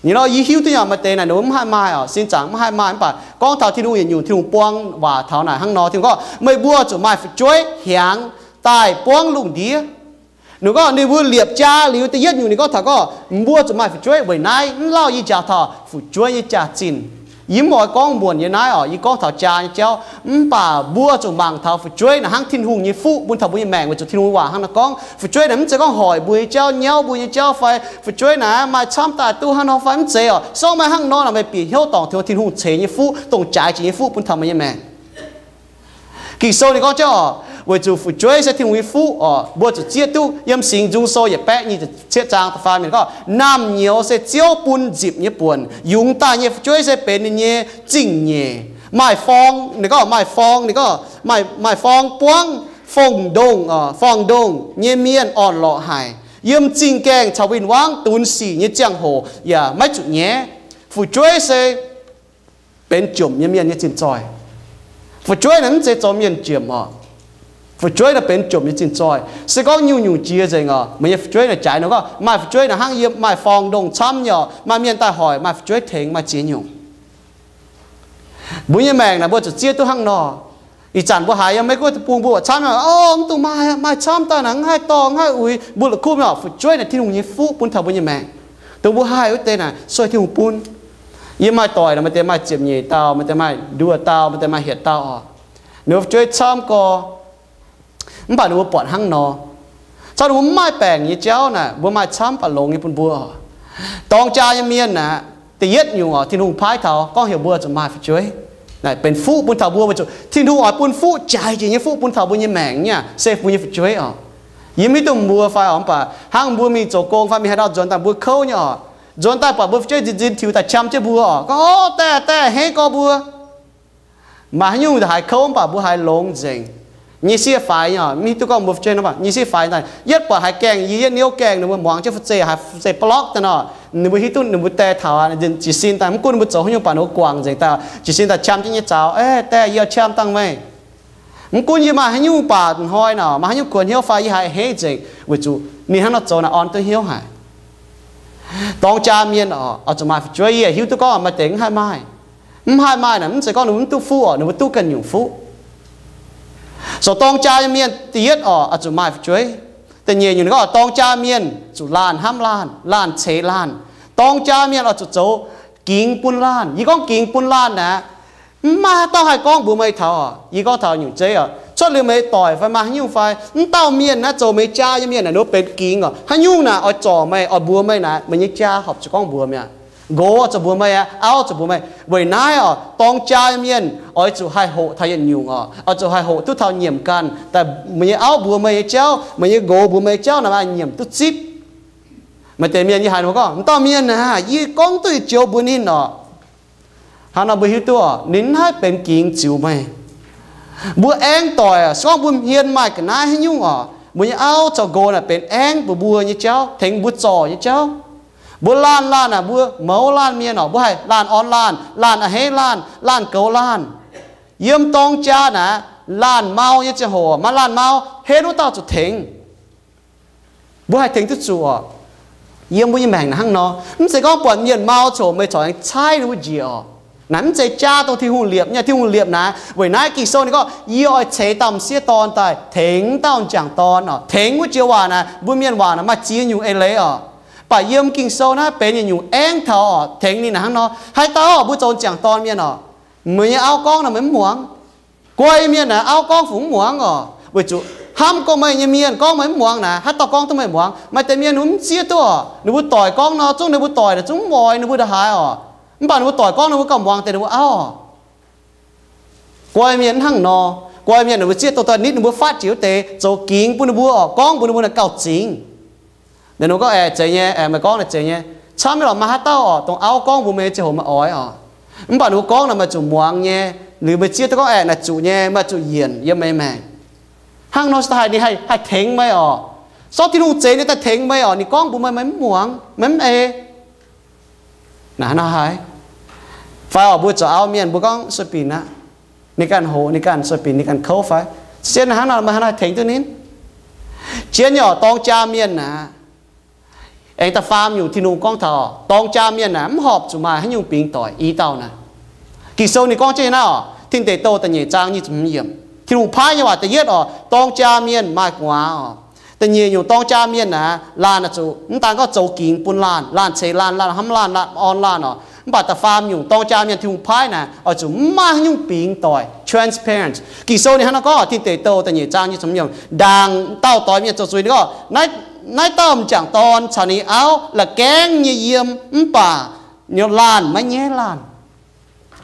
Ninh nor yie hiuv duqv nyei maaih deix naaic ninh mbuo mv haih maaih oc, sin zaangc mv haih maaih, mv baac gorngv taux Tin-Hungh yietc nyungc Tin-Hungh buang waac taux naaic hnangv nor, Tin-Hungh gorngv meih mbuo zuqc maaih fu'jueiv hiaangx daaih buangv lungh ndiev. Ninh gorngv ninh mbuo liepc jaa liuz da'yietv nyungc ninh gorngv taux gorngv mbuo zuqc maaih fu'jueiv. Weic naaiv mv lauh yie njaaux taux fu'jueiv nyei jaax-zinh. Yie mv oix gorngv muonc nyei naaiv oc, yie gorngv taux jaa nyei jauv. Mv baac mbuo zuqc mangc taux fu'jueiv naaic hnangv Tin-Hungh nyei fuqv bun taux mbuo nyei maengc, weic zuqc Tin-Hungh waac hnangv naaiv gorngv fu'jueiv naaic mv zeiz gorngv hoic mbuo nyei jauv, nyauv mbuo nyei jauv fai fu'jueiv naaic maaih camv daaih duqv hnangv nor fai mv zeiz oc. Se gorngv maaih hnangv nor naaic meih bieqc hnyouv dorngc Tin-Hungh ceix nyei fuqv, dongh jaaix jiex nyei fuqv bun taux meih nyei maengc. Ging-Sou ninh gorngv jauv oc, weic zuqc fu'jueiv se Tin-Hungh nyei fuqv oc. Mbuo zuqc zieqv duqv yiem Singx Nzung Sou yietc baeqv nyic ziepc cietv zaang da'faam ninh gorngv, Naamh nyouz se Ziouv bun nzipc nyei buonc, yungz daaih nyei fu'jueiv se benx ninh nyei zingh nyeic. Maaih forng, ninh gorngv maaih forng, ninh gorngv maaih, maaih forng buangv fong-ndongh, forng-ndongh nyei mienh orn-lorqc haic. Yiem zingh gaengh caux win-wangv dunx sic nyei ziangh hoc yaac maiv zuqc nyaiv. Fu'jueiv se benx jomc nyei mienh nyei zinh zoih. Fu'jueiv naaic mv zeiz zoux mienh jomc oc. Fu'jueiv naaic benx jomc nyei zinh zoih. Se gorngv nyungc-nyungc jiex nzengc oc, meih nyei fu'jueiv naaic jaaix nor gorngv maaih fu'jueiv naaic hnangv yiem maaih forng-ndongh camv nyei oc, maaih mienh daaih hoic, maaih fu'jueiv tengx, maaih ziex nyungc. Mbuo nyei maengc naaic mbuo zuqc zieqv duqv hnangv nor. Ih zanc mbuo haiz yiem Meiv Guoqv deic-bung mbuo buatc camv oc, mv dungx maaih, maaih camv daaih naaic mv haih dorh, mv haih uix, mbuo la'kuqv oc. Fu'jueiv naaic Tin-Hungh nyei fuqv bun taux mbuo nyei maengc, dongh mbuo haih wuov deix naaic sueih Tin-Hungh bun. Yie maaih doic naaic maaih deix maaih ziepc nyeic dauh, maaih deix maaih nduoh dauh, maaih deix maaih hietc dauh oc. Ninh mbuo fu'jueiv camv gorx, mv baac ninh mbuo buatc hnangv nor, caux ninh mbuo mv maaih baengc nyei jauv naaic mbuo maaih camv baac longx nyei bun mbuo oc. Dorng jaa nyei mienh naaic, da'yietv nyungc oc, Tin-Hungh paaiv taux gorngv heuc mbuo zuqc maaih fu'jueiv. Naaic benx fuqv bun taux mbuo, weic zuqc Tin-Hungh oix bun fuqv, jaaix jiex nyei fuqv bun taux mbuo nyei maengc nyei se mbuo nyei fu'jueiv oc. Yie mv hiuv duqv mbuo fai oc, mv baac hnangv mbuo mingh zoux gong fai mingh haaix dauh nzuonx daaih mbuo kouv nyei oc, nzuonx daaih buatc mbuo fu'jueiv nzin nzin tiux daaih qam jienv mbuo oc, gorngv, Ov, daaih, daaih, henv gorx mbuo. Maaih haaix nyungc haiz kouv mv baac mbuo haiz longx nzengc. Nyei sieqv faix nyei oc, mv hiuv duqv gorngv mbuo fu'jueiv nor, mv baac nyei sieqv faix daaih yietv buatc haiz gaengh, yie yietv niouv gaengh, ninh mbuo muangx jienv fu'zeiv haiz fu'zeiv blorqv daaih nor, ninh mbuo hiuv duqv ninh mbuo die taux jiez sin daaih, mv gunv ninh mbuo zoux haaix nyungc baac ninh mbuo guangc nzengc daaih, jiez sin daaih qam jienv nyei zaux, Ov, daaih, yie qam dangh meih. Mv gunv yie maaih haaix nyungc baac hnoi nor, maaih haaix nyungc kuonx hnyouv fai yie haiz henv nzengc, weic zuqc ninh hnangv nor zoux naaic orn duqv hnyouv haic. Dorng jaa mienh oc, oix zuqc maaih fu'jueiv. Yie hiuv duqv gorngv maaih deix mv haih maaih. Mv haih maaih naaic mv zeiz gorngv ninh mbuo mv duqv fuqv oc, ninh mbuo duqv ganh nyungc fuqv. So dorng jaa nyei mienh da'yietv oc, oix zuqc maaih fu'jueiv. Da'nyeic nyungc ninh gorngv dorng jaa mienh zuqc laanh hnamv laanh, laanh ceix laanh. Dorng jaa mienh oix zuqc zoux gingx bun laanh. Yie gorngv gingx bun laanh naaic, mv maaih haaix dauh haih gorngv mbuox meih taux oc. Yie gorngv taux nyungc zeiv oc, cuotv liuz meih doic fai maaih haaix nyungc fai, mv dauh mienh naaiv zoux meih jaa nyei mienh naaic ninh mbuo benx gingx oc. Haaix nyungc naaic oix zorc meih, oix mbuox meih naaic, meih nyei jaa horpc zuqc gorngv mbuox mi'aqv. Nqox oix zuqc mbuox meih aqv, auv zuqc mbuox meih. Weic naaiv oc, dorng jaa mienh oix zuqc haih hoqc taux yietc nyungc oc, oix zuqc haih hoqc duqv taux nyiemc ganh daaih meih nyei auv mbuox meih nyei jauv, meih nyei nqox mbuox meih nyei jauv naaic maaih nyiemc duqv zipv. Maaih deix mienh yie haiz ninh mbuo gorngv, mv dauh mienh naaic, yie gorngv duqv yietc joux mbuox ninh oc. Hnangv nor mbuo hiuv duqv oc, ninh mv haih benx gingx ziux meih. Mbuo aengx doic oc, se gorngv mbuo hmien maaih ga'naaiv haaix nyungc oc, mbuo nyei auv caux nqox naaic benx aengx mbuox mbuo nyei jauv, tengx mbuo zorc nyei jauv. Mbuo laanh laanh aeqv, mbuo mouz laanh mienh oc, mbuo haih laanh orn laanh, laanh a'hneiv laanh, laanh goux laanh. Yiem dorng jaa naaic, laanh mau nyei ziangh hoc, maaih laanh mau, henv wuov dauh zuqc tengx. Mbuo haih tengx duqv zuqc oc. Yiem mbuo nyei maengc naaic hnangv nor, mv zeiz gorngv buatc mienh mau coc meih corc aengx caaiv ninh mbuo njiec oc. Naaic mv zeiz jaa dongh Tin-Hungh liepc nyei. Tin-Hungh liepc naaic, weic naaiv Ging-Sou ninh gorngv, yie oix ceix dauh m'sieqv dorn daaih tengx dauh m'jangc dorn oc. Tengx wuov joux waac naaic, mbuo mienh waac naaic maaih ziex nyungc eix leiz oc. Mv baac yiem Ging-Sou naaiv benx yietc nyungc aengx taux oc, tengx ninh naaic hnangv nor, haaix dauh mbuo zoux m'jangc dorn mienh oc, meih nyei auv gorngv nor meih mv muangx. Guai mienh naaic auv gorngv fungc mv muangx oc, weic zuqc hnamv gorngv meih nyei mienh gorngv meih mv muangx naaic, haaix dauh gorngv duqv meih muangx? Maaih deix mienh ninh mv zieqv duqv oc, ninh mbuo doic gorngv nor zungv ninh mbuo doic naaic zungv mv oix ninh mbuo ndongc haaix oc. Mv baac ninh mbuo doic gorngv ninh mbuo gauh muangx deix ninh mbuo auv oc. Guai mienh mv hnangv nor. Guai mienh ninh mbuo zieqv duqv daaih nitv ninh mbuo faatv jiex wuov deix, zoux gingx bun ninh mbuo oc, gorngv mbuox ninh mbuo naaic gauh zingx. Ninh mbuo gorngv, aeqv, zeiz nyei, aeqv, meih gorngv naaic zeiz nyei. Camv nyei lorqc, maaih haaix dauh oc, dongh auv gorngv mbuox meih nyei ziangh hoc meih oix oc. Mv baac ninh mbuo gorngv naaic meih zuqc muangx nyei. Liuz meih zieqv duqv gorngv, aeqv, naaic zuqc nyei, meih zuqc yienc yiem meih maengc. Hnangv nor se daaih ninh haih, haih tengx meih oc. Sortv Tin-Hungh zeix ninh daaih tengx meih oc, ninh gorngv mbuox meih, meih mv muangx, meih mv ei. Naaic hnangv nor haiz. Fai oc, mbuo zoux auv mienh mbuo gorngv sueih binc aqv, ninh ganh hoqc, ninh ganh sueih binc, ninh ganh kouv fai? Zien hnangv nor, meih hnangv haaix tengx duqv ninh? Zien nyei oc, dorng jaa mienh aqv. Aengx da'faam nyungc Tin-Hungh gorngv taux dorng jaa mienh aqv, mv horpc zuqc maaih haaix nyungc bingx doic i dauh naaic. Ging-Sou ninh gorngv jienv nyei naaiv oc, Tin Deic Douh da'nyeic zaang nyic ziepc hmz yiemc, Tin-Hungh paaiv nyei waac da'yietv oc, dorng jaa mienh maaih gu'nguaaz oc. Da'nyeic nyungc dorng jaa mienh aqv, laanh oix zuqc mv daan gorngv zoux gingx bun laanh, laanh ceix laanh, laanh hnamv laanh, laanh orn laanh oc. Mv baac da'faam nyungc dorng jaa mienh Tin-Hungh paaiv naaic oix zuqc mv maaih haaix nyungc bingx doic, transparent. Ging-Sou ninh hnangv nor gorngv, Tin Deic Douh da'nyeic zaang nyic ziepc hmz yiemc, ndaangc dauh doix mienh zoux zuiz ninh gorngv, naaiv, naaiv dauh m'jangc dorn caux ninh auv la'gaengv nyei yiem, mv baac laanh maiv nyaiv laanh.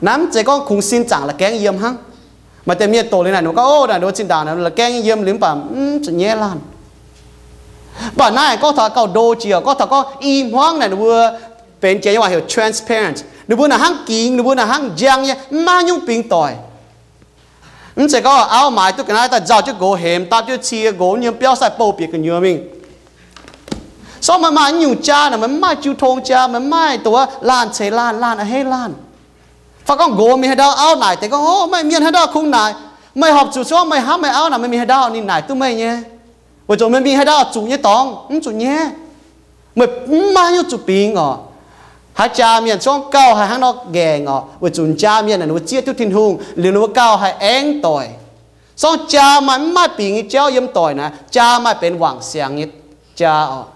Naaiv mv zeiz gorngv kungx sin zaangc la'gaengv yiem hnangv. Maaih deix mienh doqc liuz naaic, ninh gorngv, ov, naaic ninh mbuo zinh ndaangc la'gaengv nyei yiem liuz mv baac mv zuqc nyaiv laanh. Mv baac naaiv gorngv taux gauh ndo jiex, gorngv taux gorngv i hmuangv naaic ninh mbuo benx jiex nyei waac heuc transparent. Ninh mbuo naaic hnangv gingx, ninh mbuo naaic hnangv njang nyei, mv maaih nyungc bingx doic. Mv zeiz gorngv auv maaiz duqv ga'naaiv daaih nzauh jienv nqox hemx, dapv jienv cie nqox, yiem biauv sai bouh bieqc gu'nyuoz mingh. Sortv meih maaih nyungc jaa naaic, meih mv maaih jiu tong jaa, meih mv maaih dongh wuov laanh ceix laanh, laanh a'hneiv laanh. Fai gorngv nqox mingh haaix ndau, auv naaic deix gorngv, ov, meih mienh haaix ndau kungx naaic, meih horpc zuqc gorngv meih hnamv meih auv naaic, meih mingh haaix ndau ninh naaic duqv meih nyei. Weic zuqc meih mingh haaix ndau zuqc nyei dorngx, mv zuqc nyaiv. Meih mv maaih haaix nyungc zuqc bingx oc. Haaix jaa mienh gorngv gauh haih hnangv nor nqaengc oc, weic zuqc jaa mienh naaic ninh mbuo zieqv duqv Tin-Hungh liuz ninh mbuo gauh haih aengv doic. Sortv jaa maaih mv maaih bingx nyei jauv yiem doic naaic, jaa maaih benx wangc siangx nyei jaa oc.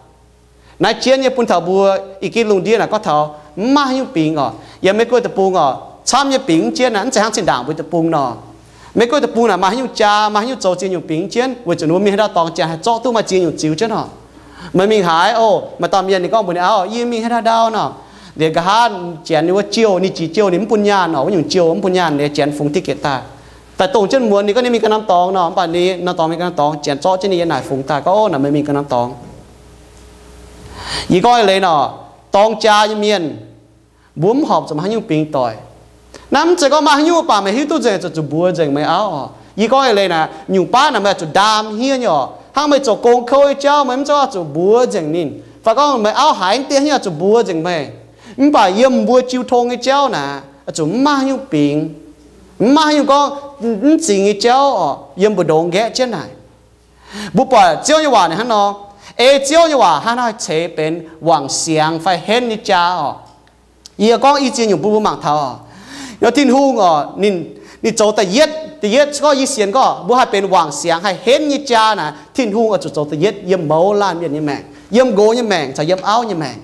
Naaiv jienv nyei bun taux mbuo ih gin lungh ndiev naaic gorngv taux mv maaih haaix nyungc bingx oc. Yiem Meiv Guoqv deic-bung oc, camv nyei bingx jienv naaic, mv zeiz hnangv zinh ndaangc mbuo deic-bung nor. Meiv Guoqv deic-bung naaic maaih haaix nyungc jaa, maaih haaix nyungc zoux ziex nyungc bingx jienv, weic zuqc ninh mbuo mingh haaix ndau dorngx janx haih zorqv duqv maaih ziex nyungc ziux jienv oc. Meih mingh haaix oc, maaih dauh mienh ninh gorngv mbuox ninh auv, yie mingh haaix ndau ndau nor, liuz nqa'haav janx ninh wuov jiouh, ninh jiex jiouh ninh mv bun nyaanh oc, wuov nyungc jiouh mv bun nyaanh, liuz janx fungx ticket daaih, daaih dongh jienv muonz ninh gorngv ninh mingh ganh norm dorngx nor, mv baac ninh norm dorngx mingh ganh norm dorngx, janx zorqv jienv ninh yiem naaic fungx daaih gorngv, ov, naaic meih mingh ganh norm dorngx. Yie gorngv eix leiz nor, dorng jaa nyei mienh, mbuo mv horpc zuqc maaih haaix nyungc bingx doic. Naaiv mv zeiz gorngv maaih haaix nyungc baac meih hiuv duqv nzengc, zuqc zuqc mbuox nzengc meih auv oc. Yie gorngv eix leiz naaic, nyungc baav naaic meih zuqc ndaam hniev nyei oc. Hnangv meih zoux gong kouv nyei jauv, meih mv zeiz zuqc mbuox nzengc ninh. Fai gorngv meih auv haiz deix hniev zuqc mbuox nzengc meih. Mv baac yiem mbuo jiu tong nyei jauv naaic, zuqc mv maaih haaix nyungc bingx, mv maaih haaix nyungc gorngv mv zingx nyei jauv oc, yiem mbu'ndongx nqaeqv jienv naaic. Mbuo buatc Ziouv nyei waac naaic hnangv nor, ei Ziouv nyei waac hnangv naaiv ceix benx wangc siangx fai henv nyei jaa oc. Yie gorngv i ziex nyungc bun mbuo mangc taux oc. Nor Tin-Hungh oc, ninh, ninh zoux da'yietv, da'yietv gorngv yie sienx gorngv mbuo haih benx wangc siangx haih henv nyei jaa naaic, Tin-Hungh oix zuqc zoux da'yietv yiem mouz laanh mienh nyei maengc, yiem nqox nyei maengc caux yiem auv nyei maengc.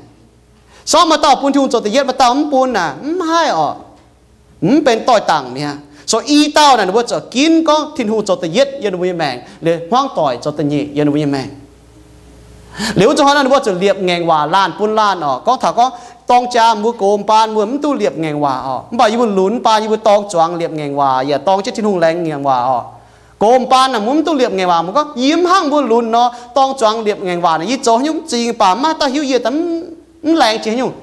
Sortv maaih dauh bun Tin-Hungh zoux da'yietv, maaih dauh mv bun naaic, mv haih oc. Mv benx doix dangc mi'aqv. So i dauh naaic ninh mbuo zuqc ginv gorngv Tin-Hungh zoux da'yietv yiem ninh mbuo nyei maengc, liuz hmuangv doic zoux da'nyeic yiem ninh mbuo nyei maengc. Liuz wuov zuqc hnoi naaiv ninh mbuo zuqc liepc ngaengc waac laanh bun laanh oc. Gorngv taux gorngv dorng jaa mbuo gox m'baan mbuo mv duqv liepc ngaengc waac oc. Mv baac yie mbuo lunx baan yie mbuo dorng zuangx liepc ngaengc waac, yaac dorng jienv Tin-Hungh laengz ngaengc waac oc. Gox m'baan naaic mbuo mv duqv liepc ngaengc waac, mbuo gorngv yie mv hnangv mbuo lunx nor, dorng zuangx liepc ngaengc waac naaic, yie zoux haaix nyungc mv zingx baac maiv dauh hiuv yie daaih mv laengz jiex haaix nyungc.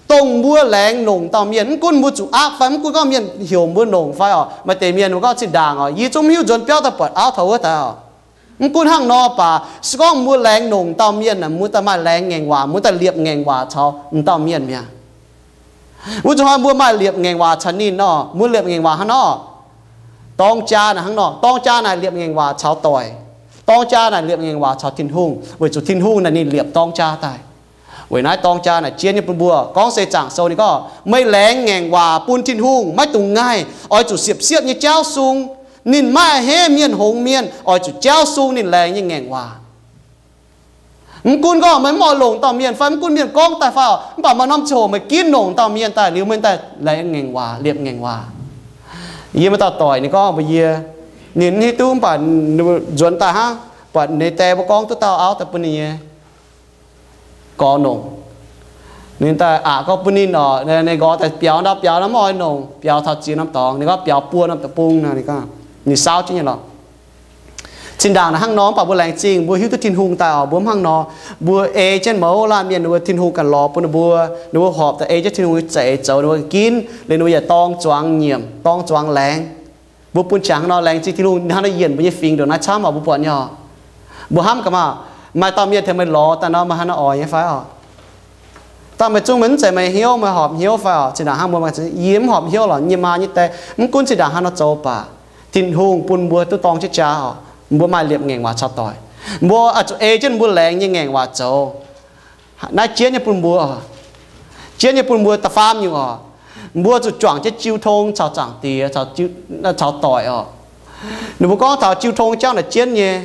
Dongh mbuo laengz longc dauh mienh, mv gunv mbuo zuqc aapv fai mv gunv gorngv mienh heuc mbuo longc fai oc. Maaih deix mienh mbuo gorngv zinh ndaangc oc, yie zungv mv hiuv nzuonx biauv daaih buatc auv taux wuov daaih oc. Mv gunv hnangv nor baac, se gorngv mbuo laengz nongc dauh mienh, mbuo daaih maaih laengz ngaengc waac, mbuo daaih liepc ngaengc waac caux m'dauh mienh mi'aqv. Wuov zuqc hnoi mbuo maaih liepc ngaengc waac caux ninh nor, mbuo liepc ngaengc waac hnangv nor, dorng jaa naaic hnangv nor, dorng jaa naaic liepc ngaengc waac caux doic, dorng jaa naaic liepc ngaengc waac caux Tin-Hungh, weic zuqc Tin-Hungh naaic ninh liepc dorng jaa daaih. Weic naaiv dorng jaa naaic jienv nyei bun mbuo. Gorngv se Zaangc Sou ninh gorngv, meih laengz ngaengc waac bun Tin-Hungh maiv dungx ngaih, oix zuqc siepv-siepv nyei jaauv sung. Ninh maiv a'hneiv mienh hngongx mienh, oix zuqc jaauv sung ninh laengz nyei ngaengc waac. Mv gunv gorngv meih mv oix longc dauh mienh fai mv gunv mienh gorngv daaih fai oc, mv baac maaih norm ziangh hoc meih ginv longc dauh mienh daaih liuz meih daaih laengz ngaengc waac, liepc ngaengc waac. Yie maaih dauh doic ninh gorngv mbuox yie, ninh mv hiuv duqv mv baac nzuonx daaih hnangv, buatc ninh die mbuo gorngv duqv dauh auv daaih bun ninh nyei gorx nongc. Ninh daaih aqc gorngv bun ninh oc, ninh nqorx daaih biaux ndau, biaux nor mv oix nongc, biaux taux ziex norm dorngx, ninh gorngv biaux buo norm deic-bung nor, ninh gorngv ninh saauv jienv nyei lorqc. Zinh ndaangc naaic hnangv nor, mv baac mbuo laengz zingh mbuo hiuv duqv Tin-Hungh daaih oc, mbuo hnangv nor, mbuo ei jienv mouz laanh mienh, ninh mbuo Tin-Hungh ganh lorz bun ninh mbuo, ninh mbuo horpc daaih ei jienv Tin-Hungh nyei za'eix zoux ninh mbuo ganh ginv, liuz ninh mbuo yaac dorng zuangx nyiemc, dorng zuangx laengz. Mbuo bun qangx hnangv nor laengz zingh Tin-Hungh, ninh hnangv nor yienc mbuo nyei fingx ndongc naaiv camv oc, mbuo buatc nyei oc. Mbuo hnamv gaax maah, maaih dauh mienh tengx meih lorz daaih nor, meih hnangv nor oix nyei fai oc? Dangh meih zungv meih mv zeiz meih hnyouv, meih horpc hnyouv fai oc? Zinh ndaangc hnangv mbuo, yie mv horpc hnyouv lorqc, yie nyei maa nyei die, mv gunv zinh ndaangc hnangv nor zoux baac Tin-Hungh bun mbuo duqv dorng jienv jaa oc. Mbuo maaih liepc ngaengc waac caux doic, mbuo oix zuqc ei jienv mbuo laengz nyei ngaengc waac zoux. Naaiv jienv nyei bun mbuo, jienv nyei bun mbuo da'faam nyungc oc. Mbuo zuqc juangc jienv jiu tong caux Zaangc Diex, caux doic oc. Ninh mbuo gorngv taux jiu tong jauv naaic jienv nyei.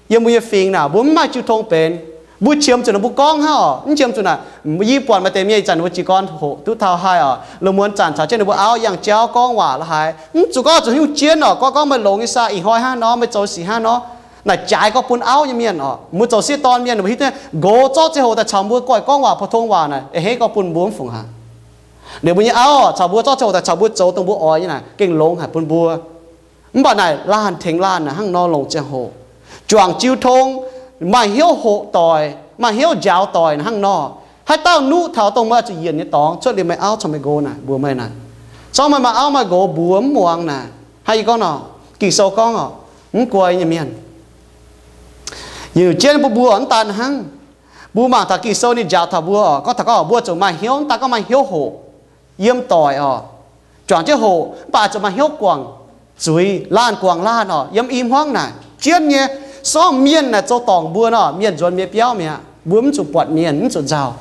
Yiem mbuo nyei fingx naaic mbuo mv maaih jiu tong benx. Mbuo qiemx zuqc ninh mbuo gorngv hnangv oc, mv qiemx zuqc naaic. Yie buatc maaih deix mienh ih zanc ninh mbuo jiez gorn hoqc duqv taux haih oc, lungh muonz zanc caux jienv ninh mbuo auv yangh jauv gorngv waac la'haaix, mv zuqc gorngv zuqc hiuv jienv oc, gorngv gorngv meih longx nyei saah, ih hnoi hnangv nor, meih zoux sic hnangv nor. Naaic jaaix gorngv bun auv nyei mienh oc. Mbuo zoux sieqv dorn mienh, mbuo hiuv duqv nqox zorqv ziangh hoc daaih caux mbuo goiv gorngv waac pou-tong waac naaic, a'hneiv gorngv bun mbuo mv fungc haic. Liuz mbuo nyei auv caux mbuo zorqv ziangh hoc daaih caux mbuo zoux dongh mbuo oix nyei naaic gengh longx haic bun mbuo. Mv baac naaic laanh tengx laanh naaic hnangv nor longc ziangh hoc juangc jiu tong, maaih hnyouv hoqc doic, maaih hnyouv njaaux doic naaic hnangv nor. Haaix dauh nuqv taux dongh meih oix zuqc yienc nyei dorngx cuotv liuz meih auv caux meih nqox naaic mbuox meih naaic. Corc meih maaih auv maaih nqox mbuox mv muangx naaic, haaix, yie gorngv nor, Ging-Sou gorngv oc, mv guai nyei mienh. Yie jienv bun mbuo mv daan hnangv. Mbuo mangc taux Ging-Sou ninh njaaux taux mbuo oc, gorngv taux gorngv mbuo zuqc maaih hnyouv, mv daan gorngv maaih hnyouv hoqc yiem doic oc, juangc jienv hoqc, mv baac zuqc maaih hnyouv guangc zuiz, laanh guangc laanh oc, yiem i hmuangv naaic jienv nyei. Sorng mienh naaic zoux dorngc mbuo nor, mienh nzuonx mbuo nyei biauv mi'aqv. Mbuo mv zuqc buatc mienh, mv zuqc nzauh.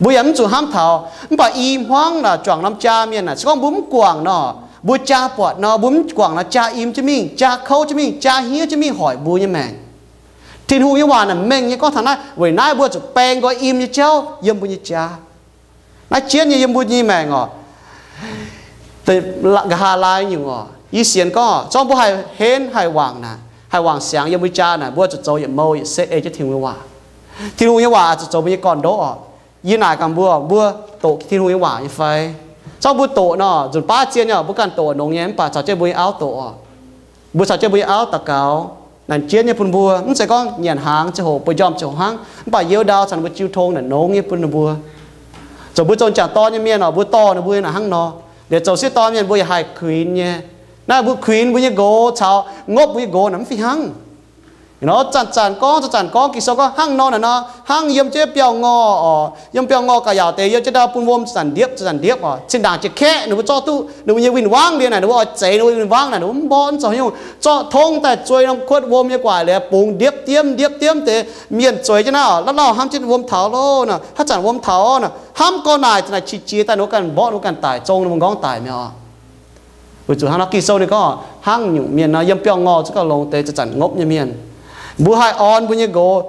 Mbuo yaac mv zuqc hnamv taux. Mv baac i hmuangv naaic juangc norm jaa mienh naaic, se gorngv mbuo mv guangc nor, mbuo jaa buatc nor, mbuo mv guangc nor, jaa im jienv mingh, jaa kouv jienv mingh, jaa hniev jienv mingh hoic mbuo nyei maengc. Tin-Hungh nyei waac naaic mengh nyei gorngv taux naaiv, weic naaiv mbuo zuqc baeng nqoi im nyei jauv yiem mbuo nyei jaa. Naaiv jienv nyei yiem mbuo nyei maengc oc. Nqa'haav laai nyungc oc, yie sienx gorngv zorng mbuo haih henv haih wangc naaic, haih wangc siangx yiem mbuo jaa naaic, mbuo zuqc zoux yietc mouh yietc setv ei jienv Tin-Hungh nyei waac. Tin-Hungh nyei waac zuqc zoux mbuo nyei gorn-ndoqv oc. Yie naaic gaax mbuo, mbuo doqc Tin-Hungh nyei waac nyei fai? Zorng mbuo doqc nor, nzunc baav zien nyei oc, mbuo ganh doqc nongx nyei, mv baac caux jienv mbuo nyei auv doqc oc. Mbuo caux jienv mbuo nyei auv daux gaux, naaic jienv nyei bun mbuo. Mv zeiz gorngv nyanc hnaangx ziangh hoc, mbuo njormh ziangh hoc hnangv, mv baac youh ndau caux ninh mbuo jiu tong naaic nongx nyei bun ninh mbuo. Zoux mbuo zoux m'jangc dorn nyei mienh oc, mbuo dorh ninh mbuo naaic hnangv nor. Liuz zoux sieqv dorn mienh mbuo yaac haih kuinx nyei. Naaiv mbuo kuinx mbuo nyei nqox caux ngopv mbuo nyei nqox naaic mv fih hnangv. Nor zanc-zanc gorngv, zanc-zanc gorngv, Ging-Sou gorngv hnangv nor naaic nor, hnangv yiem jienv biauv-ngorh oc, yiem biauv-ngorh ga'yaauc deix yiem jienv ndau bun wuom zanc-zanc ndiepv, zanc-zanc ndiepv oc. Zinh ndaangc jiex kaeqv ninh mbuo zorqv duqv ninh mbuo nyei win-wangv liuz naaic, ninh mbuo oix zeix ninh mbuo win-wangv naaic, ninh mbuo mv mborqv, mv zoux haaix nyungc, zorqv tongv daaih zuei norm kuotv wuom nyei guaax liuz, bungx ndiepv diemv, ndiepv diemv deix. Mienh zueiz jienv naaiv oc, lauh lauh hnamv jienv wuom taux loh nor, haaix zanc wuom taux nor, hnamv gorngv naaic, naaic qiex jiez daaih ninh mbuo ganh mborqv, ninh mbuo ganh daic, zong ninh mbuo nqorngv daic mi'aqv oc. Weic zuqc hnangv nor Ging-Sou ninh gorngv hnangv nyungc mienh nor, yiem biauv-ngorh zungv gauh longx deix zanc-zanc ngopv nyei mienh. Mbuo haih orn mbuo nyei nqox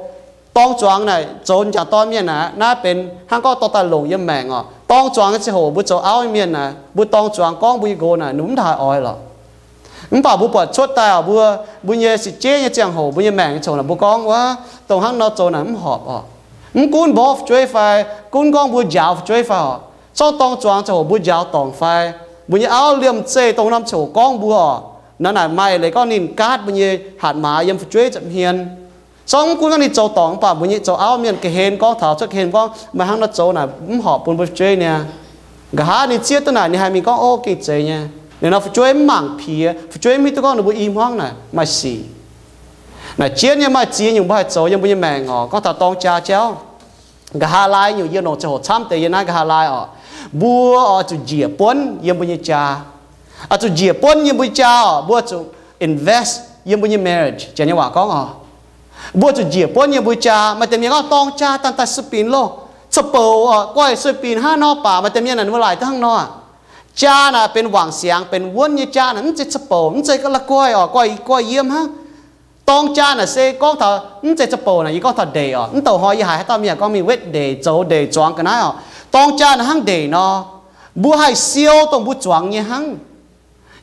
dorng zuangx naaic, zoux m'jangc dorn mienh naaic, naaiv benx hnangv gorngv dorh daaih longc yiem maengc oc. Dorng zuangx nyei ziangh hoc mbuo zoux auv nyei mienh naaic, mbuo dorng zuangx gorngv mbuo nyei nqox naaic, ninh mv haaix oix lorqc. Mv baac mbuo buatc cuotv daaih oc, mbuo, mbuo nyei six-jeiv nyei ziangh hoc, mbuo nyei maengc nyei ziangh hoc naaic, mbuo gorngv wuov, dongh hnangv nor zoux naaic mv horpc oc. Mv gunv mborqv fu'jueiv fai, gunv gorngv mbuo njaaux fu'jueiv fai oc, zorqv dorng zuangx ziangh hoc mbuo njaaux dorngc fai, mbuo nyei auv liemh zeih dongh norm ziangh hoc gorngv mbuo oc, naaiv naaic maaih leiz gorngv ninh gaatv mbuo nyei hatc maaz yiem fu'jueiv nza'hmien. Zorqv mv gunv gorngv ninh zoux dorngc mv baac mbuo nyei zoux auv mienh ga'hlen gorngv taux cuotv ga'hlen gorngv, meih hnangv nor zoux naaic mv horpc bun mbuo fu'jueiv niaa. Nqa'haav ninh zieqv duqv naaic ninh haih mingh gorngv, ov, gengh zeiz nyei. Ninh nor fu'jueiv mv mangc piex, fu'jueiv mv hiuv duqv gorngv ninh mbuo i hmuangv naaic maaih sic. Naaic jienv nyei maaih ziex nyungc mbuo haih zoux yiem mbuo nyei maengc oc. Gorngv taux dorng jaa jauv, nqa'haav laai nyungc yie longc ziangh hoc camv deix yie naaiv nqa'haav laai oc. Mbuo oix zuqc njiec buonv yiem mbuo nyei jaa. Oix zuqc njiec buonv yiem mbuo nyei jaa oc. Mbuo zuqc invest yiem mbuo nyei marriage, janx nyei waac gorngv oc. Mbuo zuqc njiec buonv yiem mbuo jaa. Maaih deix mienh gorngv dorng jaa daaih daaih sueih binc loh, ca'bouc oc, guaih sueih binc hnangv nor baac maaih deix mienh naaic mbuo laaic duqv hnangv nor. Jaa naaic benx wangc siangx, benx wuonv nyei jaa naaic mv zeiz ca'bouc, mv zeiz la'guaih oc, guaih yiem hnangv. Dorng jaa naaic se gorngv taux mv zeiz ca'bouc naaic, yie gorngv taux ndeic oc. Mv douc hnoi yie haiz haaix dauh mienh gorngv mingh wetv ndeic, zoux ndeic, zuangx ga'naaiv oc. Dorng jaa naaic hnangv ndeic nor, mbuo haih siou dongh mbuo zuangx nyei hnangv.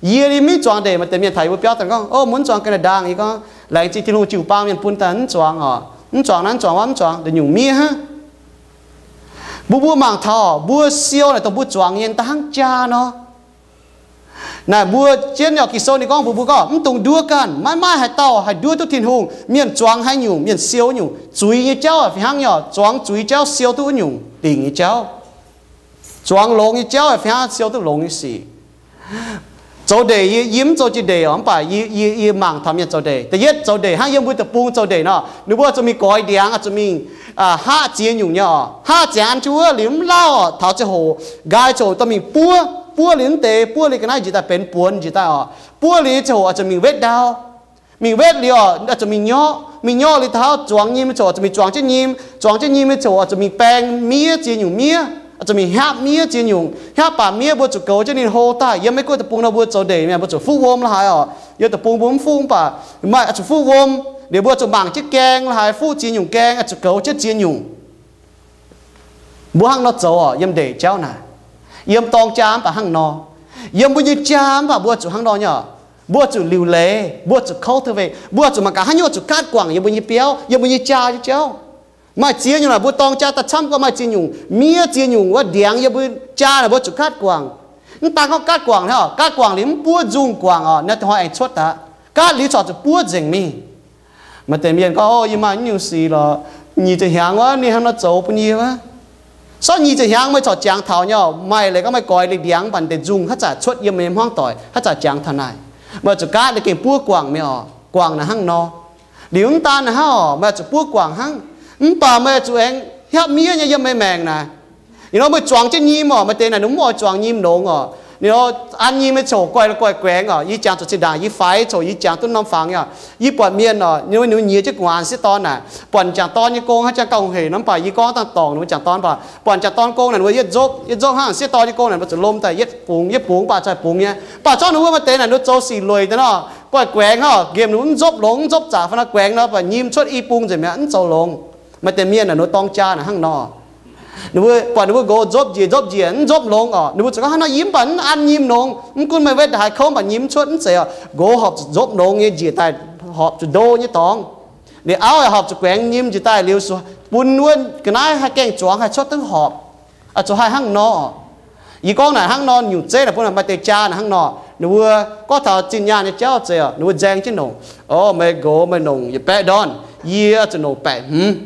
Yie li mv zuangx ndeic, maaih deix mienh taux yie mbuo biauv daaih gorngv, O, mv zuangx ga'naaiv ndaangc. Yie gorngv, Laengz zingh Tin-Hungh jiu-baang mienh bun daaih mv zuangx oc. Mv zuangx naaiv, mv zuangx wuov, mv zuangx ndeic nyungc miev hnangv. Mbuo mbuo mangc taux mbuo siou naaic dongh mbuo zuangx nyei daaih hnangv jaa nor. Naaic mbuo jienv nyei Ging-Sou ninh gorngv mbuox mbuo gorngv, mv dungx nduov ganh. Maiv maaih haaix dauh haih nduov duqv Tin-Hungh. Mienh zuangx haaix nyungc, mienh siou nyungc. Zuiz nyei jauv fih hnangv nyei oc, zuangx zuiz jauv siou duqv wuov nyungc dingc nyei jauv. Zuangx longx nyei jauv fih hnangv siou duqv longx nyei sic. Zoux ndeic, yie mv zoux jiex ndeic oc, mv baac yie mangc taux mienh zoux ndeic. Da'yietv zoux ndeic hnangv yiem mbuo deic-bung zoux ndeic nor, ninh mbuo zuqc mingh goix ndiangx, zuqc mingh haqv ziex nyungc nyei oc. Haqv ziangx an jienv wuov liuz mv lauh oc, taux ziangh hoc nqaai ziouc dorh mingh buov. Buov liuz mv deix, buov liuz ga'naaiv njiec daaih benx buonx njiec daaih oc. Buov liuz ziangh hoc zuqc mingh wetv ndau. Mingh wetv liuz oc, zuqc mingh nyorqv. Mingh nyorqv liuz taux zuangx nyim ziouc zuqc mingh zuangx jienv nyim. Zuangx jienv nyim ziouc zuqc mingh baeng miev ziex nyungc miev, zuqc mingh hnyapv miev ziex nyungc. Hnyapv baac miev mbuo zuqc goux jienv ninh hlo daaih. Yiem Meiv Guoqv deic-bung nor mbuo zoux ndeic mienh mbuo zuqc fuqv wuom la'haaix oc. Yiem deic-bung mbuo mv fuqv mv baac maaih zuqc fuqv wuom. Liuz mbuo zuqc mangc jienv gaeng la'haaix, fuqv ziex nyungc gaeng, zuqc goux jienv ziex nyungc. Mbuo hnangv nor zoux oc, yiem ndeic jauv naaic. Yiem dorng jaa mv baac hnangv nor. Yiem mbuo nyei jaa mv baac mbuo zuqc hnangv nor nyei oc. Mbuo zuqc liuc leiz, mbuo zuqc cultivate, mbuo zuqc mangc gaax haaix nyungc zuqc gaatv guangc yiem mbuo nyei biauv, yiem mbuo nyei jaa nyei jauv. Maaih ziex nyungc naaic mbuo dorng jaa daaih camv gorngv maaih ziex nyungc, miev ziex nyungc wuov ndiangx yiem mbuo jaa naaic mbuo zuqc gaatv guangc. Mv daan gorngv gaatv guangc hnangv oc, gaatv guangc liuz mv buov nzungh guangc oc, naaiv da'hnoi aengx cuotv daaih. Gaatv liuz corc zuqc buov nzengc mingh. Maaih deix mienh gorngv, O, yie maaih nyungc sic lorqc, nyic ziepc hnyangx wuov ninh hnangv nor zoux bun yie wuov. Sortv nyic ziepc hnyangx meih corc jangx taux nyei oc. Maaih leiz gorngv meih goix liuz ndiangx mv baac deix nzungh haaix zanc cuotv yiem meih nyei hmuangv doic, haaix zanc jangx taux naaic. Meih zuqc gaatv liuz gengh buov guangc mingh oc. Guangc naaic hnangv nor. Liuz mv daan naaic hnangv oc, meih zuqc buov guangc hnangv. Mv baac meih zuqc aengx hnyapv miev nyei yiem meih maengc naaic. Ninh nor meih zuangx jienv nyim oc, maaih deix naaic ninh mv oix zuangx nyim longx oc. Ninh nor an nyim nyei coc guaih la'guaih guaengx oc. Yie jangx zuqc zinh ndaangc yie faix coc yie jangx duqv norm fangx oc. Yie buatc mienh oc, ninh nyiex jienv gu'nguaaz sieqv dorn naaic, buatc m'jangc dorn nyei gong hnangv jang gauh hec nor, mv baac yie gorngv dangh dorngc ninh mbuo m'jangc dorn, mv baac buatc m'jangc dorn gong naaic ninh mbuo yietv nzopv, yietv nzopv hnangv sieqv dorn nyei gong naaic mbuo zuqc lomh daaih yietv bungx, yietv bungx mv baac za'gengh bungx nyei. Mv baac zorqv ninh mbuo maaih deix naaic ninh mbuo zoux sic lueic deix nor, guaih guaengx oc, nqemh ninh mbuo mv nzopv longx, mv nzopv zaqc fai nor guaengx nor, mv baac nyim cuotv i bung nzengc mi'aqv, mv zoux longx. Maaih deix mienh naaic ninh mbuo dorng jaa naaic hnangv nor. Ninh mbuo buatc ninh mbuo nqox nzopv njiec nzopv njiec mv nzopv longx oc, ninh mbuo zuqc gorngv hnangv nor yie mv baac mv an nyim longx, mv gunv meih wetv haaix kouv mv baac nyim mv cuotv mv zeiz oc. Nqox horpc zuqc nzopv longx nyei njiec daaih horpc zuqc ndo nyei dorngx. Liuz auv horpc zuqc guaengx nyim njiec daaih liuz bun wuov ga'naaiv haih gaengh zuangx haih cuotv duqv horpc. Zuqc haih hnangv nor. Yie gorngv naaic hnangv nor nyungc zeiv naaic bun maaih deix jaa naaic hnangv nor. Ninh mbuo gorngv taux zinh nyaanh nyei jauv zeiz oc, ninh mbuo nzaeng jienv nongc, O, meih nqox meih nongc yietc baeqv ndorn, yie zuqc nongc baeqc hmz.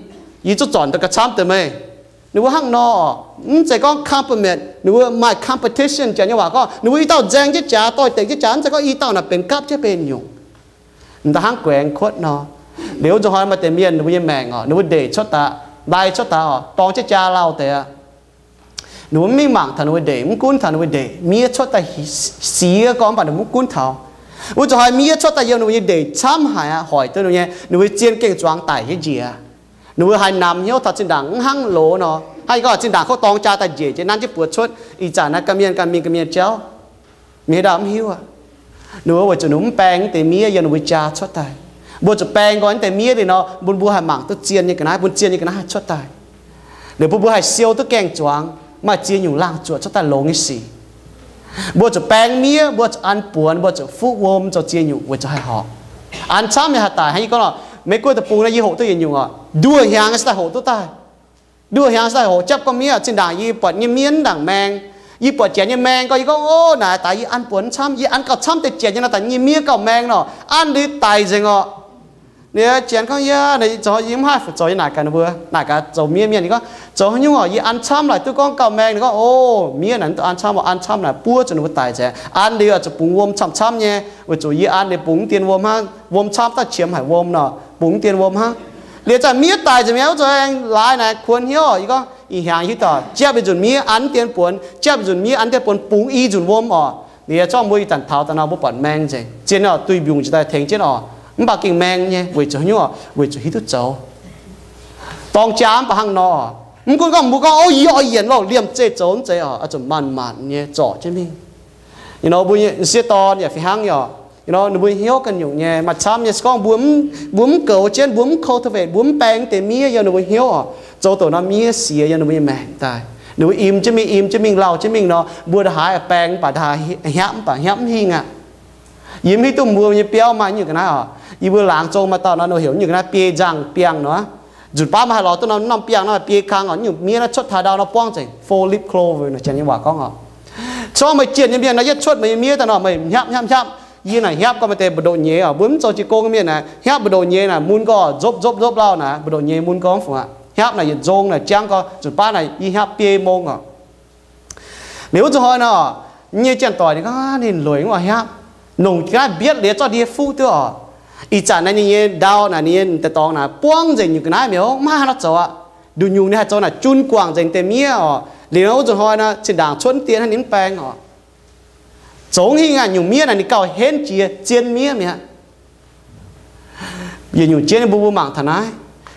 Yie zuqc zornc daaih gauh camv deix meih. Ninh mbuo hnangv nor. Mv zeiz gorngv complement, ninh mbuo maaih competition. Janx nyei waac gorngv ninh mbuo i dauh nzaeng jienv jaax, doix-dekc jienv jaax, mv zeiz gorngv i dauh naaic benx gapv jienv benx nyungc. M'daaih hnangv guaengx kuotv nor. Liuz wuov nzunc hnoi maaih deix mienh ninh mbuo nyei maengc oc, ninh mbuo ndeic cuotv daaih, lai cuotv daaih oc, dorng jienv jaa lauh deix aqv. Ninh mbuo mv mingh mangc taux ninh mbuo ndeic, mv gunv taux ninh mbuo ndeic, miev cuotv daaih siex gorngv mv baac ninh mbuo mv gunv taux. Wuov nzunc hnoi miev cuotv daaih yiem ninh mbuo nyei ndeic camv haic aqv, hoic duqv ninh nyei, ninh mbuo zien gengh zuangx daic jienv njiec. Ninh mbuo haiz namx hnyouv taux zinh ndaangc mv hnangv loz nor. Hnangv yie gorngv zinh ndaangc kouv dorng jaa daaih njiec jienv nanv jienv buoz cuotv, ih zanc naaiv ganh mienh ganh mingh ganh mienh jauv. Mienh haaix dauh mv hiuv aqv. Ninh mbuo weic zuqc ninh mbuo mv baeng naaiv deix miev yiem ninh mbuo jaa cuotv daaih. Mbuo zuqc baeng nqoi naaiv deix miev liuz nor, bun mbuo haih mangc duqv zien nyei ga'naaiv, bun zien nyei ga'naaiv haih cuotv daaih. Liuz bun mbuo haih siou duqv gaengh zuangx maaih ziex nyungc laangh zuoqc cuotv daaih longx nyei sic. Mbuo zuqc baeng miev, mbuo zuqc an buonx, mbuo zuqc fuqv wuom zoux ziex nyungc weic zuqc haih horpc. An camv yaac haih daic. Hnangv yie gorngv lorqc, Meiv Guoqv deic-bung naaiv yie hoqc duqv yietc nyungc oc, nduoh hnyangx se daaih hoqc duqv daaih. Nduoh hnyangx se daaih hoqc, japv gorngv miev zinh ndaangc yie buatc nyei miev mv ndaangc maeng, yie buatc janx nyei maeng gorngv, yie gorngv, O, naaic daaih yie an buonx camv, yie an gauh camv deix janx nyei nor, daaih nyei miev gauh maeng nor, an liuz daic nzengc oc. Liuz janx gorngv, Yaac zoux yie mv haih fu zoux, yie naaic gaax ninh mbuo, naaic gaax zoux miev mienh, yie gorngv, Zoux haaix nyungc oc? Yie an camv laaic duqv gorngv gauh maeng. Ninh gorngv, O, miev naaic mv dungx an camv oc, an camv naaic buov zuqc ninh mbuo daic nzengc. An liuz zuqc bungx wuom camv-camv nyei, weic zuqc yie an liuz bungx mv dien wuom hnangv, wuom camv daaih qiemx haic wuom nor. bungx dien wuom hnangv. Liuz zanc miev daic nzengc mi'aqv, wuov zanc aengx laaix naaic kuonx hnyouv oc. Yie gorngv, ih hnyangx hiuv duqv, jaiv mbuo nzunc miev an dien buonc, jaiv mbuo nzunc miev an dien buonc bungx i nzunc wuom oc. Liuz zorqv mbuo ih zanc taux daaih nor mbuo buatc maeng nzengc. Zien oc, duih mbiungc njiec daaih tengx jienv oc. Mv baac gengh maeng nyei, weic zuqc haaix nyungc oc? Weic zuqc hiuv duqv zoux dorng jaa mv baac hnangv nor. Mv gunv gorngv mbuo gorngv, o, yie oix yienc loh, liemh zeih zoux mv zeiz oc. Oix zuqc manc-manc nyei zorc jienv mingh. Mbuo nyei m'sieqv dorn yaac fih hnangv oc. Ninh mbuo hnyouv ganh nyungc nyei, maaih camv nyei. Se gorngv mbuo, mbuo mv goux jienv, mbuo mv cultivate, mbuo mv baeng deix miev yiem ninh mbuo hnyouv oc, zoux douc norm miev siex yiem ninh mbuo nyei maengc daaih. Ninh mbuo im jienv mingh, im jienv mingh, lauh jienv mingh nor, mbuo ndongc haaix baeng mv baac ndongc haaix hnyapv mv baac hnyapv mv hingh aqv. Yie mv hiuv duqv mbuo nyei biauv maaih nyungc ga'naaiv oc. Yie mbuo laangz zong maaih dauh nor, ninh heuc nyungc ga'naaiv biei nzangh biangh nor. Nzunc baav maaih haih lorz duqv norm norm biangh nor, biei kang oc, nyungc miev naaiv cuotv taux ndau nor buangv nzengc, four-leaf clover nor, Janx nyei waac gorngv oc. Corc meih jienv nyei mienh nor, yietv cuotv meih nyei miev daaih nor, meih hnyapv hnyapv hnyapv. Yie naaic hnyapv gorngv meih deix mbu'ndongx nyeiz oc, mbuo mv zoux jiez gong mienh naaic, hnyapv mbu'ndongx nyeiz naaic mun gorx nzopv nzopv nzopv lauh naaic, mbu'ndongx nyeiz mun gorx mv fungc aqv. Hnyapv naaic yietc nzong naaic jangv gorx, nzunc baav naaic yie hnyapv biei mong oc. Liuz wuov zanc hnoi nor, nyei janx-doic ninh gorngv ninh lueic mv oix hnyapv, nongc ga'naaiv mbietv liuz zorqv ndie fuqv duqv oc. Ih zanc naaiv ninh nyei ndau naaic, ninh nyei deix dorngx naaic buangv nzengc nyungc ga'naaiv mi'aqv, mv haih haaix nor zoux aqv. Nduqc nyungc ninh haih zoux naaic jun guangc nzengc deix miev oc. Liuz nor wuov zanc hnoi nor, zinh ndaangc cuotv dien hnangv ninh mv baeng oc. Zoux hingh aqv, nyungc miev naaic ninh gauh henv jiex zien miev mi'aqv. Yietc nyungc jienv mbuo, mbuo mangc taux naaiv.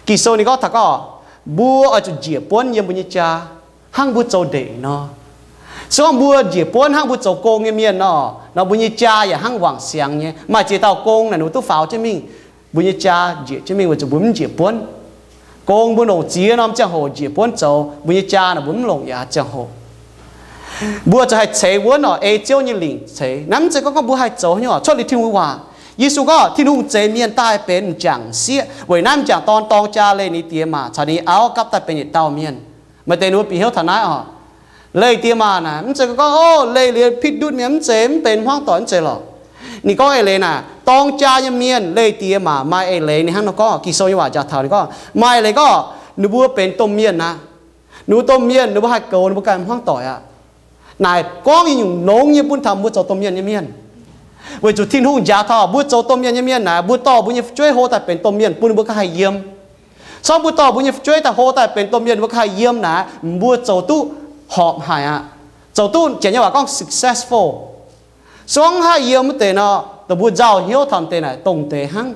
Ging-Sou ninh gorngv taux gorngv, mbuo oix zuqc njiec buonv yiem mbuo nyei jaa, hnangv mbuo zoux ndeic nor. Se gorngv mbuo njiec buonv hnangv mbuo zoux gong nyei mienh nor, nor mbuo nyei jaa yaac hnangv wangc siangx nyei. Maaih ziex dauh gong naaic ninh mbuo duqv faaux jienv mingh, mbuo nyei jaa njiec jienv mingh weic zuqc mbuo mv njiec buonv. Gong mbuo longc ziex norm ziangh hoc njiec buonv zoux, mbuo nyei jaa naaic mbuo mv longc yaac ziangh hoc. Mbuo zuqc haih ceix wuonv oc, ei Ziouv nyei lingc ceix. Naaiv mv zeiz gorngv, gorngv mbuo haih zoux haaix nyungc oc, cuotv liuz Tin-Hungh nyei waac. Yesu gorngv Tin-Hungh zeix mienh daaih benx m'jangc m'sieqv. Weic naaiv m'jangc dorn dorng jaa leih ninh diex maac caux ninh auv gapv daaih benx yietc dauh mienh. Maaih deix ninh mbuo bieqc hnyouv taux naaiv oc. Leih diex maac naaic mv zeiz gorngv, o, leih liuz pitv ndutv mienh mv zeiz, mv benx hmuangv doic mv zeiz lorqc. Ninh gorngv eix leiz naaic, dorng jaa nyei mienh leih diex maac maaih eix leiz ninh hnangv nor gorngv. Ging-Sou nyei waac njaaux taux ninh gorngv maaih eix leiz gorngv ninh mbuo benx domh mienh aqv. Ninh mbuo domh mienh, ninh mbuo haih goux ninh mbuo ganh hmuangv doic aqv. Naaic gorngv nyungc-nyungc longx nyei bun taux mbuo zoux domh mienh nyei mienh. Weic zuqc Tin-Hungh njaaux taux mbuo zoux domh mienh nyei mienh naaic, mbuo dorh mbuo nyei fu'jueiv hlo daaih benx domh mienh bun ninh mbuo ganh haih yiem. Se gorngv mbuo dorh mbuo nyei fu'jueiv daaih hlo daaih benx domh mienh, mbuo ganh haih yiem naaic, mbuo zoux duqv horpc haic aqv. Zoux duqv, Janx nyei waac gorngv successful. Se gorngv haih yiem wuov deix nor, dongh mbuo nzauh hnyouv taux deix naaic dongh deix hnangv.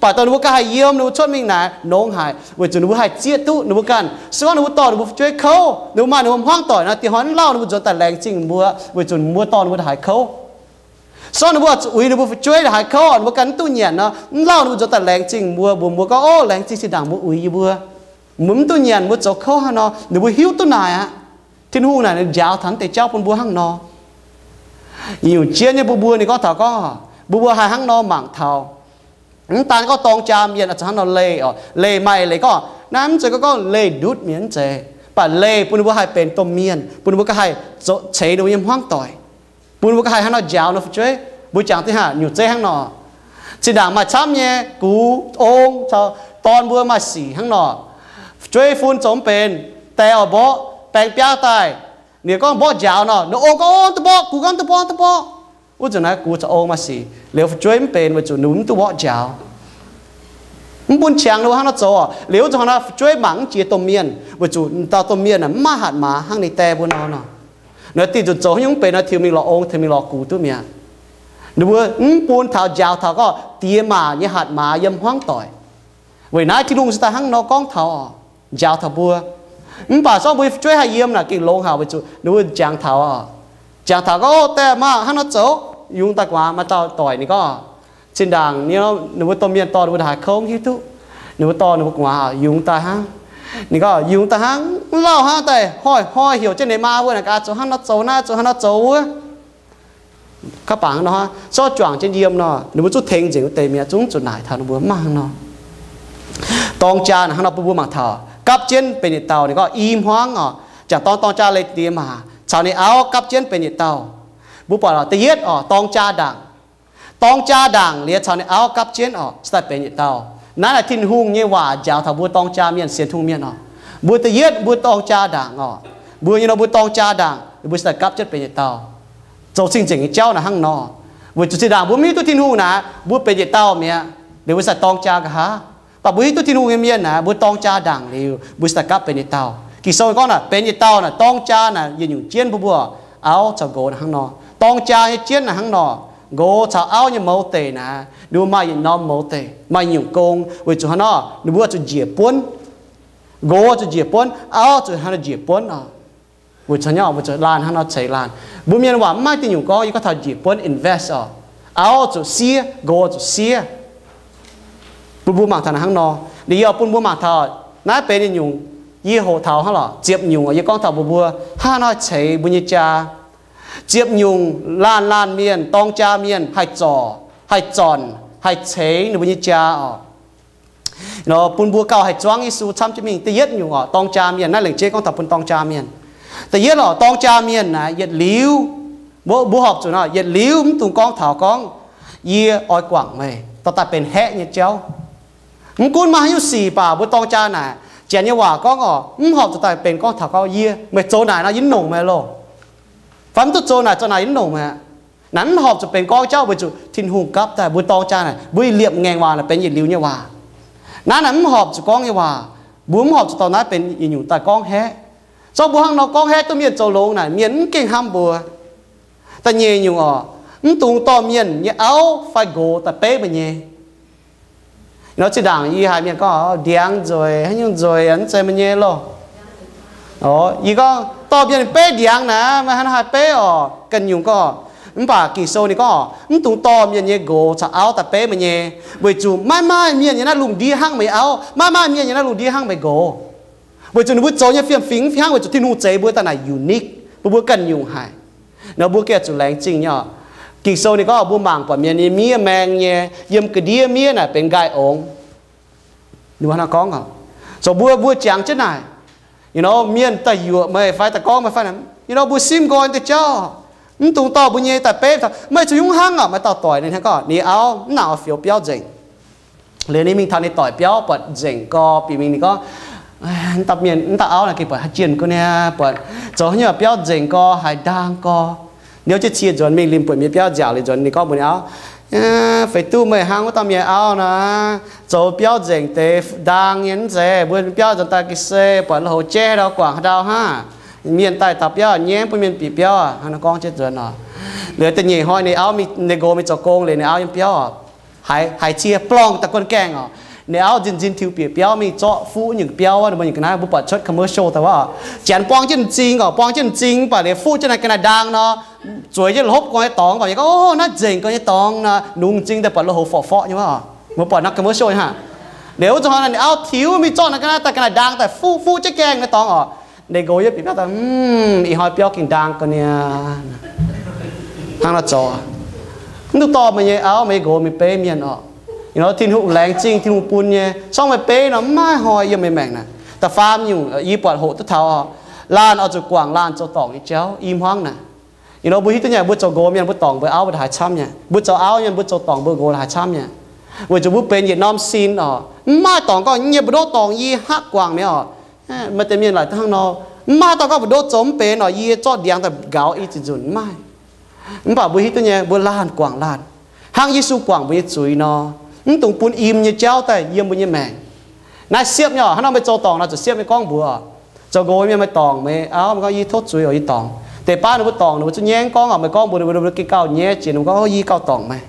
Baac dongh ninh mbuo ganh haih yiem, ninh mbuo cuotv mingh naaic nongx haic, weic zuqc ninh mbuo haih zieqv duqv ninh mbuo ganh. Se gorngv ninh mbuo dorh ninh mbuo fu'jueiv kouv, ninh mbuo maaih ninh mbuo hmuangv doic nor, diex hnoi mv lauh ninh mbuo nzuonx daaih laengz zingh mbuo, weic zuqc mbuo dorh ninh mbuo ndongc haaix kouv. Se gorngv ninh mbuo zuqc uix ninh mbuo fu'jueiv ndongc haaix kouv, ninh mbuo ganh mv duqv nyanc nor, mv lauh ninh mbuo nzuonx daaih laengz zingh mbuo, mbuox mbuo gorngv, o, laengz zingh zinh ndaangc mbuo uix yie mbuo. Mbuo mv duqv nyanc, mbuo zoux kouv haaix nor, ninh mbuo hiuv duqv naaic aqv. Tin-Hungh naaic ninh njaaux taux deix jauv bun mbuo hnangv nor. Nyungc jienv nyei mbuo mbuo ninh gorngv taux gorngv, mbuo mbuo haih hnangv nor mangc taux. Mv daan gorngv dorng jaa mienh oix zuqc hnangv nor leih oc. Leih maaih leiz gorngv, naaiv mv zeiz gorngv, gorngv leih ndutv mienh mv zeiz, baac leih bun ninh mbuo haih benx domh mienh, bun ninh mbuo ganh haih zoux ceix ninh mbuo nyei hmuangv doic, bun mbuo ganh haih hnangv nor njaaux ninh fu'jueiv. Mbuo jangx dingh haac nyungc zeiv hnangv nor. Zinh ndaangc maaih camv nyei gux, ong caux dorn mbuo maaih sic hnangv nor. Fu'jueiv fun zoux mv benx, dae oix mborqv, baeng biaav daaih, ninh gorngv mborqv njaaux nor, ninh ong gorngv, o, duqv mborqv, gux gorngv duqv mborqv, duqv mborqv. Wuov zanc naaiv gux caux ong maaih sic, liuz fu'jueiv mv benx weic zuqc ninh mbuo mv duqv mborqv njaaux. Mv bun qangx ninh mbuo hnangv nor zoux oc. Liuz wuov zanc hnoi nor fu'jueiv mangc mv jiex domh mienh, weic zuqc dauh domh mienh aeqv, mv maaih hatc maaz hnangv ninh dae mbuo nor nor. Nor dingh zuqc zoux haaix nyungc mv benx nor, tiux mingh lorz ong, tiux mingh lorz gux duqv mi'aqv. Ninh mbuo mv bun taux njaaux taux gorngv diex maac nyei hatc maaz yiem hmuangv doic. Weic naaiv Tin-Hungh se daaih hnangv nor gorngv taux oc, njaaux taux mbuo. Mv baac se gorngv mbuo nyei fu'jueiv haih yiem naaic gengh longx haic, weic zuqc ninh mbuo jangx taux oc. Jangx taux gorngv, o, dae maac hnangv nor zoux, yungz daaih gu'nguaaz maaih dauh doic ninh gorngv, zinh ndaangc ninh mbuo domh mienh dorh ninh mbuo ndongc haaix kouv mv hiuv duqv. Ninh mbuo dorh ninh mbuo gu'nguaaz yungz daaih hnangv. Ninh gorngv, yungz daaih hnangv, mv lauh hnangv daaih hnoi-hnoi heuc jienv ninh maa mbuo naaic gaax zoux hnangv nor zoux naaiv, zoux hnangv nor zoux wuov. Gapv bangc hnangv nor, zorqv juangc jienv yiem nor, ninh mbuo zungv tengx nzengc wuov deix mi'aqv, zungv zuqc naaic taux ninh mbuo mv maaih hnangv nor. Dorng jaa naaic hnangv nor bun mbuo mangc taux gapv jienv benx yietc dauh. Ninh gorngv i hmuangv oc, jangc dorn dorng jaa leih diex maac caux ninh auv gapv jienv benx yietc dauh. Mbuo buatc oc, da'yietv oc, dorng jaa ndaangc. Dorng jaa ndaangc liuz caux ninh auv gapv jienv oc, se daaih benx yietc dauh. Naaiv naaic Tin-Hungh nyei waac njaaux taux mbuo dorng jaa mienh, sienx Tin-Hungh mienh oc. Mbuo da'yietv mbuo dorng jaa ndaangc oc. Mbuo nyei nor mbuo dorng jaa ndaangc, mbuo se daaih gapv jienv benx yietc dauh. Zoux cing-nzengc nyei jauv naaic hnangv nor. Weic zuqc zinh ndaangc mbuo mv hiuv duqv Tin-Hungh naaic, mbuo benx yietc dauh mi'aqv. Liuz mbuo se dorng jaa nqa'haav. Mv baac mbuo hiuv duqv Tin-Hungh nyei mienh naaic, mbuo dorng jaa ndaangc liuz, mbuo se daaih gapv benx yietc dauh. Ging-Sou gorngv naaic, benx yietc dauh naaic, dorng jaa naaic yietc nyungc jienv mbuo mbuo auv caux nqox naaic hnangv nor. Dorng jaa nyei jienv naaic hnangv nor, nqox caux auv nyei mouz deic naaic, ninh mbuo maaih yietc norm mouz deic, maaih yietc nyungc gong, weic zuqc hnangv nor ninh mbuo zuqc njiec buonv. Nqox zuqc njiec buonv, auv zuqc hnangv nor njiec buonv oc. Weic zuqc laanh hnangv nor ceix laanh. Mbuo mienh waac mv maaih diuh nyungc gorngv yie gorngv taux njiec buonv invest oc. Auv zuqc siev, nqox zuqc siev. Bun mbuo mangc taux naaic hnangv nor. Liuz yie bun mbuo mangc taux naaiv benx yietc nyungc, yie hoqc taux hnangv lorqc, ziepc nyungc oc. Yie gorngv taux mbuo mbuo hnangv haaix nor ceix mbuo nyei jaa. Ziepc nyungc laanh laanh mienh, dorng jaa mienh haih zorc, haih zornc, haih ceix ninh mbuo nyei jaa oc. Nor bun mbuo gauh haih zuangv Yesu camv jienv mingh. Da'yietv nyungc oc, dorng jaa mienh, naaiv lengc jeiv gorngv taux bun dorng jaa mienh. Da'yietv oc, dorng jaa mienh naaic yietc liuz, mbuo, mbuo horpc zuqc nor, yietc liuz mv dungx gorngv taux gorngv, yie oix guangc meih, dorh daaih benx haeqv nyei jauv. Mv gunv maaih haaix nyungc sic baac mbuo dorng jaa naaic, janx nyei waac gorngv oc, mv horpc zuqc daaih benx gorngv taux gorngv yie, meih zoux naaic nor yie mv longc meih loh. Fai mv duqv zoux naaic, zoux naaic yie mv longc meih aqv. Naaiv mv horpc zuqc benx gorngv jauv weic zuqc Tin-Hungh gapv daaih mbuo dorng jaa naaic, mbuo liepc ngaengc waac naaic benx yietc liuz nyei waac. Naaiv naaiv mv horpc zuqc gorngv nyei waac. Mbuo mv horpc zuqc dorh naaiv benx yietc nyungc daaih gorngv haeqv. Zorqv mbuo hnangv nor gorngv haeqv duqv mienh zoux longx naaic, mienh mv gengh hnamv mbuo. Da'nyeic nyungc oc, mv dungx dorh mienh nyei auv fai nqox daaih beiv meih nyei. Nor zinh ndaangc yie haiz mienh gorngv, ndiangx nzueic, haaix nyungc nzueic, mv zeiz meih nyei loh. Yie gorngv, dorh mienh beiv ndiangx naaic, meih hnangv haaix beiv oc? Ganh nyungc gorngv. Mv baac Ging-Sou ninh gorngv, mv dungx dorh mienh nyei nqox caux auv daaih beiv meih nyei, weic zuqc maiv maaih mienh nyei naaiv lungh ndiev hnangv meih auv, maiv maaih mienh nyei naaiv lungh ndiev hnangv meih nqox. Weic zuqc ninh mbuo zoux nyei fiem-fingx mv fih hnangv, weic zuqc Tin-Hungh zeix mbuo daaih naaic unique, mbuo, mbuo ganh nyungc haic. Nor mbuo gengh zuqc laengz zingh nyei oc. Ging-Sou ninh gorngv mbuo mangc buatc mienh nyei miev maeng nyei, yiem ga'ndiev miev naaic benx nqaai ongx. Ninh mbuo hnangv gorngv oc, zoux mbuo, mbuo jangx jienv naaic, you know, mienh daaih yuoqc meih fai daaih gorngv meih fai, you know, mbuo simv nqoi deix jauv. Mv dungx dorh mbuo nyei daaih beiv taux, meih zuqc hnyouv hnangv oc, maaih dauh doic ninh hnangv gorngv ninh auv mv nangc oix fioux biauv nzengc. Liuz ninh mingh taux ninh doic biauv buatc nzengc gorx, bieqc mingh ninh gorngv, mv dauh mienh, mv dauh auv naaic gengh buatc haaix jienh gu niaa, buatc zoux haaix nyungc biauv nzengc gorx, haiz ndaang gorx. Liuz jienv cie nzuonx mingh liemh buonc mienh biauv nziaauc liuz nzuonx ninh gorngv mbuox ninh auv, feix duqv meih hnangv wuov dauh mienh auv nor, zoux biauv nzengc deix ndaang nyei mv zeiz, mbuo biauv nzuonx daaih ga'sie buatc lui-houx jaiv haaix ndau guangc haaix ndau hnangv. Mienh daaih taux biauv nyaiv bun mienh bieqc biauv hnangv nor gorngv jienv nzuonx oc. Liuz da'nyeic hnoi ninh auv, ninh nqox mingh zoux gong liuz ninh auv yiem biauv oc. Haiz, haiz cie blongh daaih guon gaengh oc. Ninh auv nzin nzin tiux bieqc biauv mingh zorqv fuqv nyungc biauv wuov, ninh mbuo nyungc ga'naaiv mbuo buatc cuotv commercial daaih wuov oc. Janx buang jienv m'zing oc, buang jienv m'zing mv baac liuz fuqv jienv naaiv ga'naaiv ndaang nor, zueiz jienv lopv gorngv nyei dorngx, mv baac yie gorngv, o, naaiv nzengc gorngv nyei dorngx nor, nungx m'zing daaih buatc lui-houx forqv-forqv nyei wuov oc. Mbuo buatc naaiv commercial nyei hnangv. Liuz wuov zanc hnoi ninh auv tiux mingh zorqv naaiv ga'naaiv daaih ga'naaiv ndaang daaih fuqv fuqv jienv gaengh nyei dorngx oc. Ninh nqox yiem bieqc biauv daaih, mm, ih hnoi biauv gengh ndaang ga'niaa. Hnangv nor zoux, mv dungx dorh meih nyei auv meih nyei nqox mingh beiv mienh oc. Ih hnoi Tin-Hungh laengz zingh Tin-Hungh bun nyei, sorng meih beiv nor mv maaih hnoi yiem meih maengc naaic. Da'faam nyungc, yie buatc hoqc duqv taux oc, laanh oix zuqc guangc laanh zoux dorngc nyei jauv i hmuangv naaic. Ih hnoi mbuo hiuv duqv nyei, mbuo zoux nqox mienh mbuo dorngc mbuo auv mbuo haaix camv nyei, mbuo zoux auv mienh mbuo zoux dorngc mbuo nqox haaix camv nyei. Weic zuqc mbuo benx yietc norm sin oc, mv maaih dorngc gorngv nyei mbu'ndongx dorngc yie hngaqv guangc mi'aqv oc. Maaih deix mienh laaic hnangv nor, mv maaih dorngc gorngv mbu'ndongx zoux mv benx oc, yie zorqv ndiangx daaih nqaaux i ziex nzunc, mv maaih. Mv baac mbuo hiuv duqv nyei, mbuo laanh guangc laanh, hnangv Yesu guangc mbuo nyei zuiz nor, mv dungx bun im nyei jauv daaih yiem mbuo nyei maengc. Naaiv siepv nyei oc. Hnangv nor meih zoux dorngc nor zuqc siepv nyei gorngv mbuox oc. Zoux nqox mienh meih dorngc meih auv, meih gorngv, yie tov zuiz oc, yie dorngc. Deix baav ninh mbuo dorngc, ninh mbuo zungv nyaiv gorngv oc, meih gorngv mbuox ninh mbuo, ninh mbuo gengh gauh nyaiv jiex, ninh mbuo gorngv, o, yie gauh dorngc meih.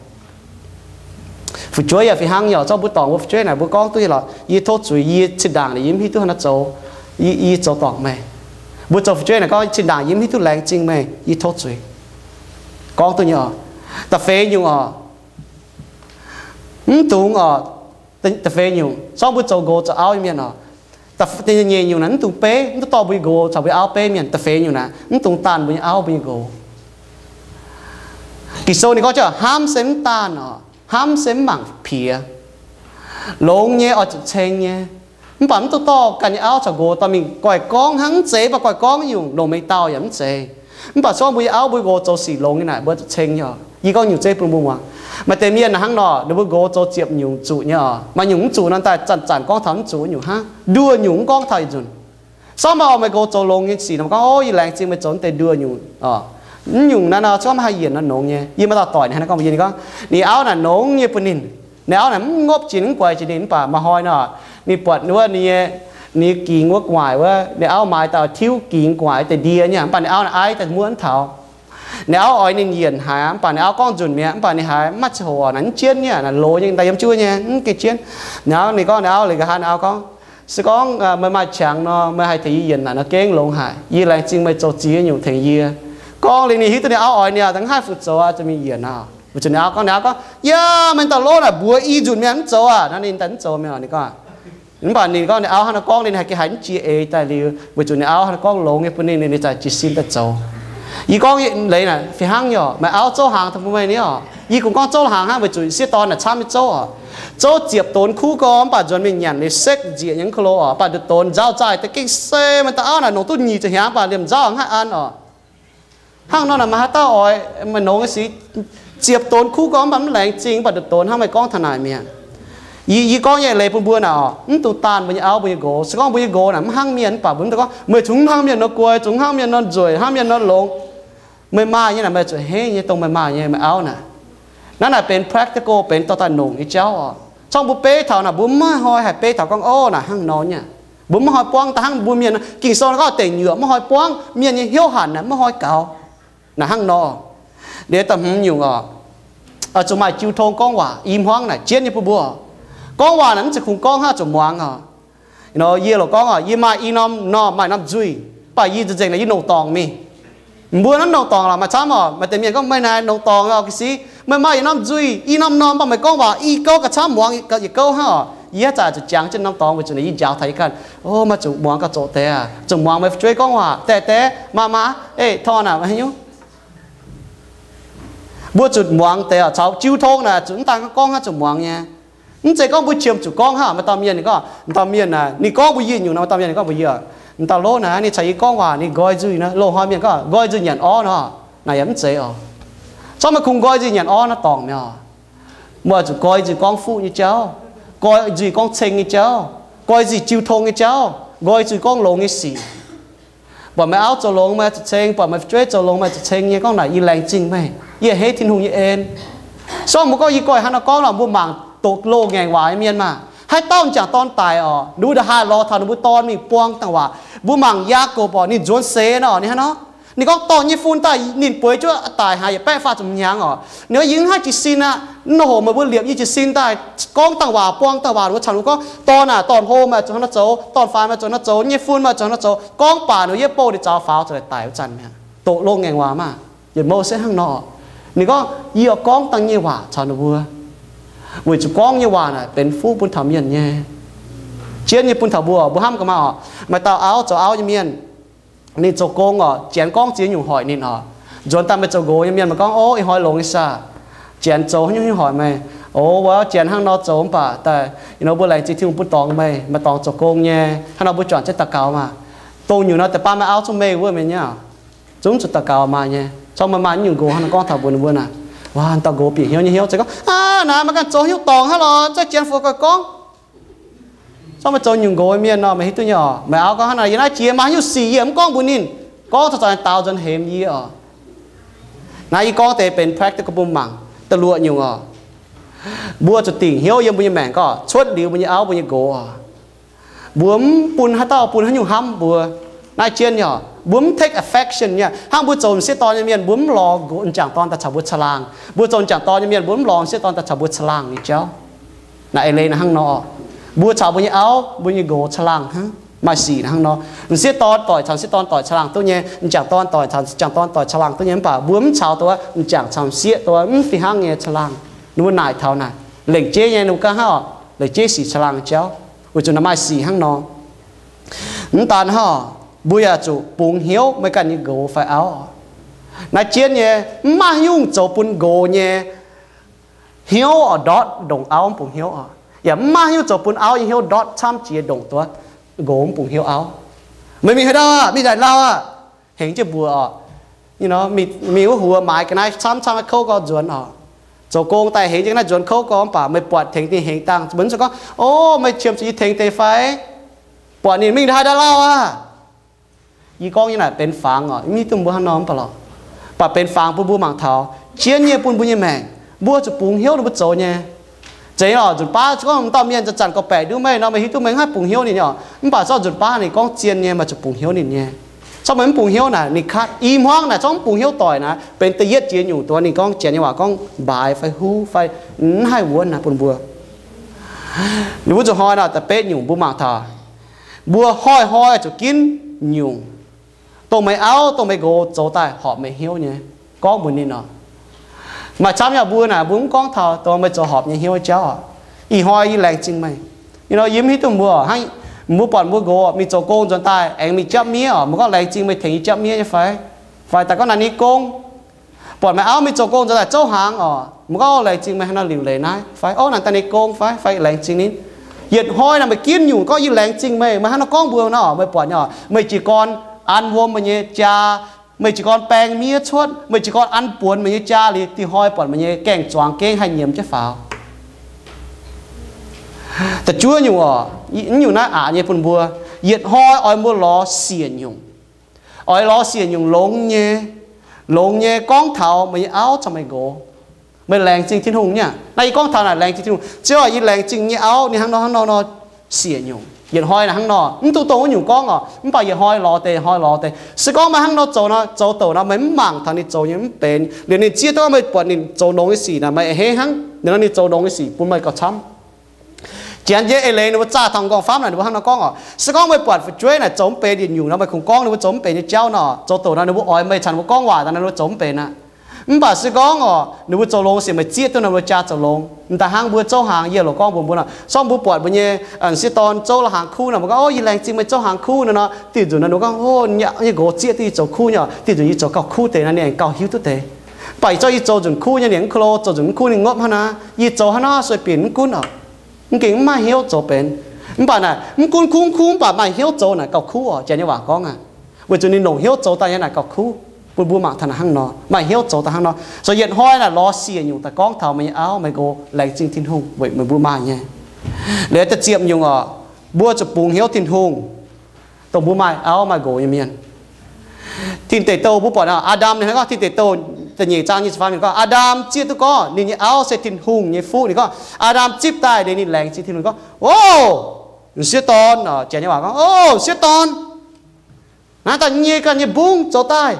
Fu'jueiv yaac fih hnangv nyei oc. Zorqv mbuo dorngc mbuo fu'jueiv naaic, mbuo gorngv duqv nyei lorqc, yie tov zuiz, yie zinh ndaangc yie mv hiuv duqv hnangv naaiv zoux. Yie, yie zoux dorngc meih. Mbuo zoux fu'jueiv naaic gorngv, zinh ndaangc yie mv hiuv duqv laengz zingh meih, yie tov zuiz. Gorngv duqv nyei oc. Da'feix nyungc oc, mv dungx oc, da'feix nyungc, sorng mbuo zoux nqox zoux auv nyei mienh oc, da'nyeic nyungc naaic mv dungx beiv, mv dungx dorh mbuo nyei nqox caux mbuo nyei auv beiv mienh. Da'feix nyungc naaic mv dungx daanh mbuo nyei auv mbuo nyei nqox. Ging-Sou ninh gorngv, hnamv se mv daanh oc, hnamv se mv mangc piex. Longx nyei oix zuqc ceng nyei. Mv baac mv dungx dorh ganh nyei auv caux nqox dorh mingh goiv gorngv hnangv, mv zeiz mv baac goiv gorngv nyungc, longc mengh dauh yaac mv zeiz. Mv baac sorng mbuo nyei auv mbuo nqox zoux sic longx nyei naaic mbuo zuqc ceng nyei oc. Yie gorngv nyungc zeiv bun mbuo muangx. Maaih deix mienh hnangv nor, ninh mbuo nqox zoux ziepc nyungc zuqc nyei oc. Maaih nyungc mv zuqc nor daaih zanc-zanc gorngv taux mv zuqc nyungc hnangv, nduoh nyungc mv gorngv taux yietc nzunc. Sorng mv baac meih nqox zoux longx nyei sic nor, gorngv, o, yie laengz zingh meih zoux deix nduoh nyungc oc. Mv nyungc naaiv nor, sorng mv haih yienc nor nongx nyei. Yie maaih dauh doic ninh hnangv nor gorngv mbuox yie, ninh gorngv ninh auv naaic nongx nyei bun ninh. Ninh auv naaic mv ngopv jiex, mv guaix jiex ninh, mv baac maaih hnoi nor, ninh buatc wuov ninh nyei, ninh gingx wuov gu'nguaaic wuov, ninh auv maaiz daaih tiuv gingx gu'nguaaic deix ndie nyei, mv baac ninh auv naaic aiv daaih muoqv mv taux. Ninh auv oix ninh yienc haic, mv baac ninh auv gorngv nzunc mi'aqv, mv baac ninh haiz maiv ziangh hoc naaic, mv jienv nyei, naaic loz nyei, daaih yiem juov nyei, mv gengh jienv. Ninh auv, ninh gorngv, ninh auv, ninh nqa'haav ninh auv gorngv, se gorngv meih maaih qangx nor, meih haih tengx yie yienc naaic nor gengh longx haic. Yie laengz zingh meih zoux ziex nyungc tengx yie. Gorngv liuz ninh hiuv duqv ninh auv oix ninh, da'haav fu zoux aqv, zuqc mingh yienc aqv. Weic zuqc ninh auv gorngv, ninh auv gorngv, yaac meih dauh lov naaic mbuox i nzunc mienh mv zoux aqv. Naaiv ninh daaih mv zoux mi'aqv, ninh gorngv. Mv baac ninh gorngv ninh auv hnangv nor gorngv liuz, ninh haih gengh haiz mv jiex eix daaih liuz, weic zuqc ninh auv hnangv nor gorngv longx nyei bun ninh, ninh ziouc jiez sin daaih zoux. Yie gorngv leiz naaic fih hnangv nyei oc, meih auv zouv hnaangx daaih bun meih nyei oc. Yie kungx gorngv zouv hnaangx hnangv, weic zuqc sieqv dorn naaic camv nyei zouv oc. Zouv ziepc donx kuv gorngv, mv baac nzuonx mingh nyanc liuz sekv nzieqc nyei mv ko lo oc, mv baac nduqc donx nzauh zaaih deix gengh se meih dauh auv naaic nongc duqv nyic ziepc hnyangx, mv baac liemh nzauh hnangv haaix an oc. Hnangv nor naaic maaih haaix dauh oix meih nongx nyei sic, ziepc donx kuv gorngv, mv baac mv laengz zingh, mv baac nduqc donx hnangv meih gorngv taux naaic mi'aqv. Yie, yie gorngv nyei leiz bun mbuo naaic oc, mv dungx daanh mbuo nyei auv mbuo nyei nqox. Se gorngv mbuo nyei nqox naaic mv hnangv mienh, mv baac mbuo mv dungx gorngv, meih zungv hnangv mienh nor guai, zungv hnangv mienh nor nzueic, hnangv mienh nor longx. Meih maaih nyei naaic, meih zuqc henv nyei dongh meih maaih nyei meih auv naaic. Naaiv naaic benx practical, benx dorh daaih nongc nyei jauv oc. Corc mbuo beiv taux naaic, mbuo mv maaih hnoi haih beiv taux gorngv, o, naaic hnangv nor nyei. Mbuo mv hnoi buangv daaih hnangv mbuo mienh, Ging-Sou gorngv deic nyuoqc mv hnoi buangv, mienh nyei hnyouv hanc naaic mv hnoi gaux. Naaic hnangv nor. Liuz da'hmz nyungc oc, oix zuqc maaih jiu tong gorngv waac. I hmuangv naaic jienv nyei bun mbuo. Gorngv waac naaic mv zeiz kungx gorngv hnangv zuqc muangx oc. Yie loc gorngv oc, yie maaih i norm normh, maaih norm nzuih, mv baac yie nzengc naaic yie nongc dorngc mingh. Mbuo naaiv nongc dorngc lorqc, maaih camv oc. Maaih deix mienh gorngv, meih naaic nongc dorngc oc, ga'sie meih maaih yietc norm nzuih, i norm normh, mv baac meih gorngv waac i gouv gauh camv, muangx yietc gouv hnangv oc. Yie haaix zanc zuqc jangx jienv norm dorngx weic zuqc naaic yie njaaux taux yie ganh, o, maiv zuqc muangx gauh zoqc deix aqv. Zuqc muangx meih fu'jueiv gorngv waac deix deix, maa maa, ei, torn aac, haaix nyungc. Mbuo zuqc muangx deix oc. Caux jiu tong naaic zuqc mv daan gorngv hnangv zuqc muangx nyei. Mv zeiz gorngv mbuo qiemx zuqc gorngv hnangv. Maaih dauh mienh ninh gorngv, maaih dauh mienh naaic ninh gorngv mbuox yie nyungc nor, maaih dauh mienh ninh gorngv mbuox yie, maaih dauh lov naaic ninh caux yie gorngv waac ninh nqoi nzuih nor, loz-hnoi mienh gorngv nqoi nzuih nyanc orv nor, naaic yaac mv zeiz oc. Corc meih kungx nqoi nzuih nyanc orv nor dorngc mi'aqv oc. Mbuo zuqc nqoi nzuih gorngv fuqv nyei jauv, nqoi nzuih gorngv ceng nyei jauv, nqoi nzuih jiu tong nyei jauv, nqoi nzuih gorngv longx nyei sic. Buatc meih auv zoux longx meih zuqc ceng, buatc meih fu'jueiv zoux longx meih zuqc ceng nyei, gorngv naaic yie laengz zingh meih, yie a'hneiv Tin-Hungh nyei en. Sorng mbuo gorngv yie goiv hnangv nor gorngv lorqc, mbuo mangc doqc loz-ngaengc waac nyei mienh maah. Haaix dauh m'jangc dorn daic oc, ninh mbuo nda'haaix lorz taux ninh mbuo dorn mingh buang dangh waac. Mbuo mangc Yaakopv oc, ninh nzuonx seix nor, ninh hnangv nor. Ninh gorngv dorh nyei fun daaih ninh bueix jienv daic haaix yietc baeqv faah ziepc hnyangx oc. Ninh gorngv, yie mv haih jiez sin aqv. Nor hoc meih mbuo liepc yie jiez sin daaih gorngv dangh waac, buang dangh waac, ninh mbuo caux ninh gorngv, dorn aac, dorn-hlo meih zuqc hnangv nor zoux, dorn-faix meih zuqc hnangv nor zoux, nyei fun meih zuqc hnangv nor zoux. Gorngv baac ninh mbuo yietv bouh ninh zaux faaux zoux daic wuov zanc mi'aqv. Doqc loz-ngaengc waac maah. Yietc Mose hnangv nor, ninh gorngv, yie oix gorngv dangh nyei waac caux ninh mbuo, weic zuqc gorngv nyei waac naaic benx fuqv bun taux mienh nyei. Jienv nyei bun taux mbuo, mbuo hnamv gaax maah oc. Maaih dauh auv zoux auv nyei mienh, ninh zoux gong oc, Janx gorngv ziex nyungc hoic ninh oc. Nzuonx daaih meih zoux nqox nyei mienh, meih gorngv, o, ih hnoi longx nyei saah, Janx zoux haaix nyungc hoic meih? O, wuov Janx hnangv nor zoux mv baac daaih, ih hnoi mbuo laengz zingh Tin-Hungh bun dorngx meih, maaih dorngx zoux gong nyei, hnangv nor mbuo juangc jienv daux gaux maah. Dongh nyungc nor deix baav meih auv zungv meih wuov mienh nyei oc. Zungv zuqc daux gaux maaih nyei. Corc meih maaih nyungc nqox hnangv nor gorngv taux mbuo, ninh mbuo naaic, waac, dauh nqox bieqc hnyouv nyei hnyouv, zeiz gorngv, aav, naaiv meih ganh zoux hnyouv dorngc hnangv lorqc, za'gengh Janx-fo gorngv. Corc meih zoux nyungc nqox mienh nor, meih hiuv duqv nyei oc. Meih auv gorngv hnangv naaic, yie naaiv jiex maaih haaix nyungc sic yie mv gorngv mbuox ninh. Gorngv taux zanc daaux nzuonx hemx yie oc. Naaiv yie gorngv deix benx practical bun mangc. Da'luoqc nyungc oc, mbuo zuqc dingc hnyouv yiem mbuo nyei maengc gorngv cuotv liuz mbuo nyei auv mbuo nyei nqox oc, mbuo mv bun haaix dauh bun haaix nyungc hnamv mbuo. Naaiv jienv nyei oc, mbuo mv take affection nyei. Hnangv mbuo zoux m'sieqv dorn nyei mienh, mbuo mv lorz m'jangc dorn daaih caux mbuo caangh laangh. Mbuo zoux m'jangc dorn nyei mienh, mbuo mv lorz m'sieqv dorn daaih caux mbuo caangh laangh nyei jauv. Naaiv eix leiz naaiv hnangv nor, mbuo caux mbuo nyei auv, mbuo nyei nqox caangh laangh hnangv. Maaih sic naaiv hnangv nor, m'sieqv dorn doic caux m'sieqv dorn doic caangh laangh duqv nyei, m'jangc dorn doic caux m'jangc dorn doic caangh laangh duqv nyei, mv baac mbuo mv caux dongh wuov m'jangc caux m'sieqv dongh wuov mv fih hnangv nyei caangh laangh. Ninh mbuo naaic taux naaic, lengc jeiv nyei ninh mbuo ganh hnangv oc, lengc jeiv sic caangh laangh nyei jauv, weic zuqc naaiv maaih sic hnangv nor. Mv daan hnangv oc, mbuo yaac zuqc bungx hnyouv meih ganh nyei nqox fai auv. Naaiv jienv nyei, mv maaih haaix nyungc zoux bun nqox nyei hnyouv oix ndortv ndongc auv mv bungx hnyouv oc. Yaac mv maaih haaix nyungc zoux bun auv nyei hnyouv ndortv camv jiex ndongc duqv nqox mv bungx hnyouv auv. Meih mingh haaix ndau aqv? Mingh daaih lauh aqv? Hengx jienv mbuox oc. Mingh wuov huox maaiz ga'naaiv camv camv kouv gorx nzuonx oc. Zoux gong daaih hengx jienv ga'naaiv nzuonx kouv gorx mv baac meih buatc tengx ninh hengx dangh, mbuo mv zuqc gorngv, o, meih qiemx zuqc yie tengx deix fai? Buatc ninh mingh daaih haaix ndau lauh aqv? Yie gorngv nyei naaic benx fangx oc, mv hiuv duqv mbuo hnangv nor mv baac lorqc. Mv baac benx fangx bun mbuo mangc taux, jienv nyei bun mbuo nyei maengc, mbuo zuqc bungx hnyouv ninh mbuo zoux nyei. Zeiz oc, nzunc baav gorngv dauh mienh zanc-zanc gorqv-baeqc nduov meih nor, meih hiuv duqv meih haih bungx hnyouv ninh oc. Mv baac zorqv nzunc baav ninh gorngv zien nyei, meih zuqc bungx hnyouv ninh nyei. Zorqv meih mv bungx hnyouv naaic, ninh kat i hmuangv naaic, zorqv mv bungx hnyouv doic naaic, benx da'yietv jiex nyungc dongh ninh gorngv janx nyei waac gorngv mbaaix fai huv fai mv haih wuonv naaic bun mbuo. Ninh mbuo zuqc hnoi naaic da'betv nyungc mbuo mangc taux, mbuo hnoi-hnoi zuqc ginv nyungc dongh meih auv dongh meih nqox zoux daaih horpc meih hnyouv nyei, gorngv mbuox ninh oc. Maaih camv yaac mbuo naaic mbuo mv gorngv taux dongh meih zoux horpc nyei hnyouv nyei jauv oc. Ih hnoi yie laengz zingh meih. Yie nor yie mv hiuv duqv mbuo hnangv, mbuo buatc mbuo nqox mingh zoux gong nzuonx daaih aengx mingh japv miev oc, mbuo gorngv laengz zingh meih tengx yie japv miev nyei fai? Fai daaih gorngv naaiv ni gong, buatc meih auv mingh zoux gong nzuonx daaih zouv hnaangx oc, mbuo gorngv laengz zingh meih hnangv nor liuc leiz naaiv fai? Orv, naaiv daaih ni gong fai? Fai laengz zingh ninh. Yietc hnoi naaic meih ginv nyungc gorngv yie laengz zingh meih, meih hnangv nor gorngv mbuo nor, meih buatc nyei oc, meih jiez gorn an wuom meih nyei jaa, meih jiez gorn baeng miev cuotv, meih jiez gorn an buonx meih nyei jaa liuz, dih hnoi buatc meih nyei gaeng-zuangx gengh haih nyiemz jienv faaux. Da'juov nyungc oc, nyungc naaiv aqc nyei bun mbuo, yietc hnoi oix mbuo lorz siec nyungc. Oix lorz siec nyungc longx nyei, longx nyei gorngv taux meih nyei auv caux meih nqox, meih laengz zingh Tin-Hungh nyei. Naaiv yie gorngv taux naaic laengz zingh Tin-Hungh. Ziouv, yie laengz zingh nyei auv ninh hnangv nor hnangv nor nor siec nyungc. Yietc hnoi naaic hnangv nor, mv duqv dongh wuov nyungc gorngv oc, mv baac yietc hnoi lorz deix, hnoi lorz deix. Se gorngv meih hnangv nor zoux nor, zoux douc nor, meih mv mangc taux ninh zoux nyei mv benx. Liuz ninh zieqv duqv meih buatc ninh zoux longx nyei sic naaic, meih a'hneiv hnangv. Ninh nor ninh zoux longx nyei sic bun meih gauh camv. Janx nyei eix leiz ninh mbuo zaah taux m'nqorngv-famv naaic ninh mbuo hnangv nor gorngv oc, se gorngv meih buatc fu'jueiv naaic zoux mv benx yietc nyungc nor, meih kungx gorngv ninh mbuo zoux mv benx nyei jauv nor, zoux douc nor ninh mbuo oix meih caux ninh mbuo gorngv waac daaih nor, ninh mbuo zoux mv benx aqv. Mv baac se gorngv oc, ninh mbuo zoux longx sic meih zieqv duqv nor, ninh mbuo jaa zoux longx. M'daaih hnangv mbuo zouv hnaangx, yie loz gorngv mbuox mbuo nor, se gorngv mbuo buatc mbuo nyei m'sieqv dorn zouv la'hnaangx kuv nor, mbuo gorngv, Ov, yie laengz zingh meih zouv hnaangx kuv nor nor, diuh nzunc nor ninh mbuo gorngv, Ov, yie nyei nqox zieqv duqv yie zoux kuv nyei oc. Diuh nzunc yie zoux gauh kuv deix nor, ninh aengx gauh hiuv duqv deix. Mv baac yie zorqv yie zoux nzunc kuv nyei, ninh mv ko lo, zoux nzunc mv kuv ninh ngopv hnangv naaiv, yie zoux hnangv naaiv sueih binc mv gunv oc. Mv gengh mv maaih hnyouv zoux benx. Mv baac naaic mv gunv kuv mv kuv, mv baac maaih hnyouv zoux naaic gauh kuv oc. Janx nyei waac gorngv aqv. Weic zuqc ninh longc hnyouv zoux daaih nyei naaic gauh kuv. Bun mbuo mangc taux naaic hnangv nor, maaih hnyouv zoux daaih hnangv nor. Zoux yietc hnoi naaic lorz siec nyungc daaih gorngv taux meih nyei auv meih nqox laengz zingh Tin-Hungh weic meih mbuo maaih nyei. Liuz da'ziepc nyungc oc, mbuo zuqc bungx hnyouv Tin-Hungh dongh mbuo maaih auv maaih nqox nyei mienh. Tin Deic Douh mbuo buatc naaic, Aa^ndam ninh gorngv, Tin Deic Douh da'nyeic zaang nyic ziepc faam ninh gorngv, Aa^ndam zieqv duqv gorngv ninh nyei auv se Tin-Hungh nyei fuqv. Ninh gorngv, Aa^ndam zipv daaih liuz ninh laengz zingh Tin-Hungh gorngv, Ov, m'sieqv dorn, janx nyei waac gorngv, Ov, m'sieqv dorn, naaiv daaih nyei ganh nyei mbungv zoux daaih.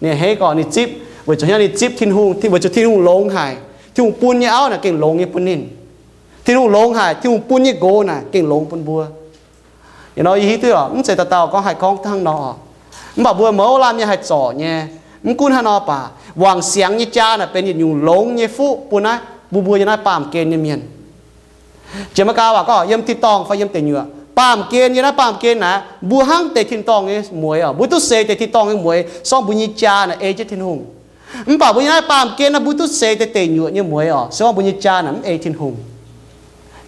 Ninh a'hneiv gorngv ninh zipv, weic zuqc hnyouv ninh zipv Tin-Hungh, weic zuqc Tin-Hungh longx haic. Tin-Hungh bun nyei auv naaic gengh longx nyei bun ninh. Tin-Hungh longx haic, Tin-Hungh bun nyei nqox naaic gengh longx bun mbuo. Yie nor yie hiuv duqv oc, mv zeiz dauh dauh gorngv haih gorngv hnangv nor oc. Mv baac mbuo mouz laanh mienh haih zorc nyei. Mv gunv hnangv nor baac, wangc siangx nyei jaa naaic benx yietc nyungc longx nyei fuqv bun naaiv mbuo, mbuo yiem naaiv baamh gen nyei mienh. Jiex Meigaa waac gorngv yiem tin-dorngh fai yiem deic nyuoqc, baamh gen, yiem naaiv baamh gen naaic, mbuo hnangv deix tin-dorngh nyei mueix oc. Mbuo duqv seix deix tin-dorngh nyei mueix, se gorngv mbuo nyei jaa naaic ei jienv Tin-Hungh. Mv baac mbuo yiem naaiv baamh gen naaic, mbuo duqv seix deix deic nyuoqc nyei mueix oc, se gorngv mbuo nyei jaa naaic mv ei Tin-Hungh.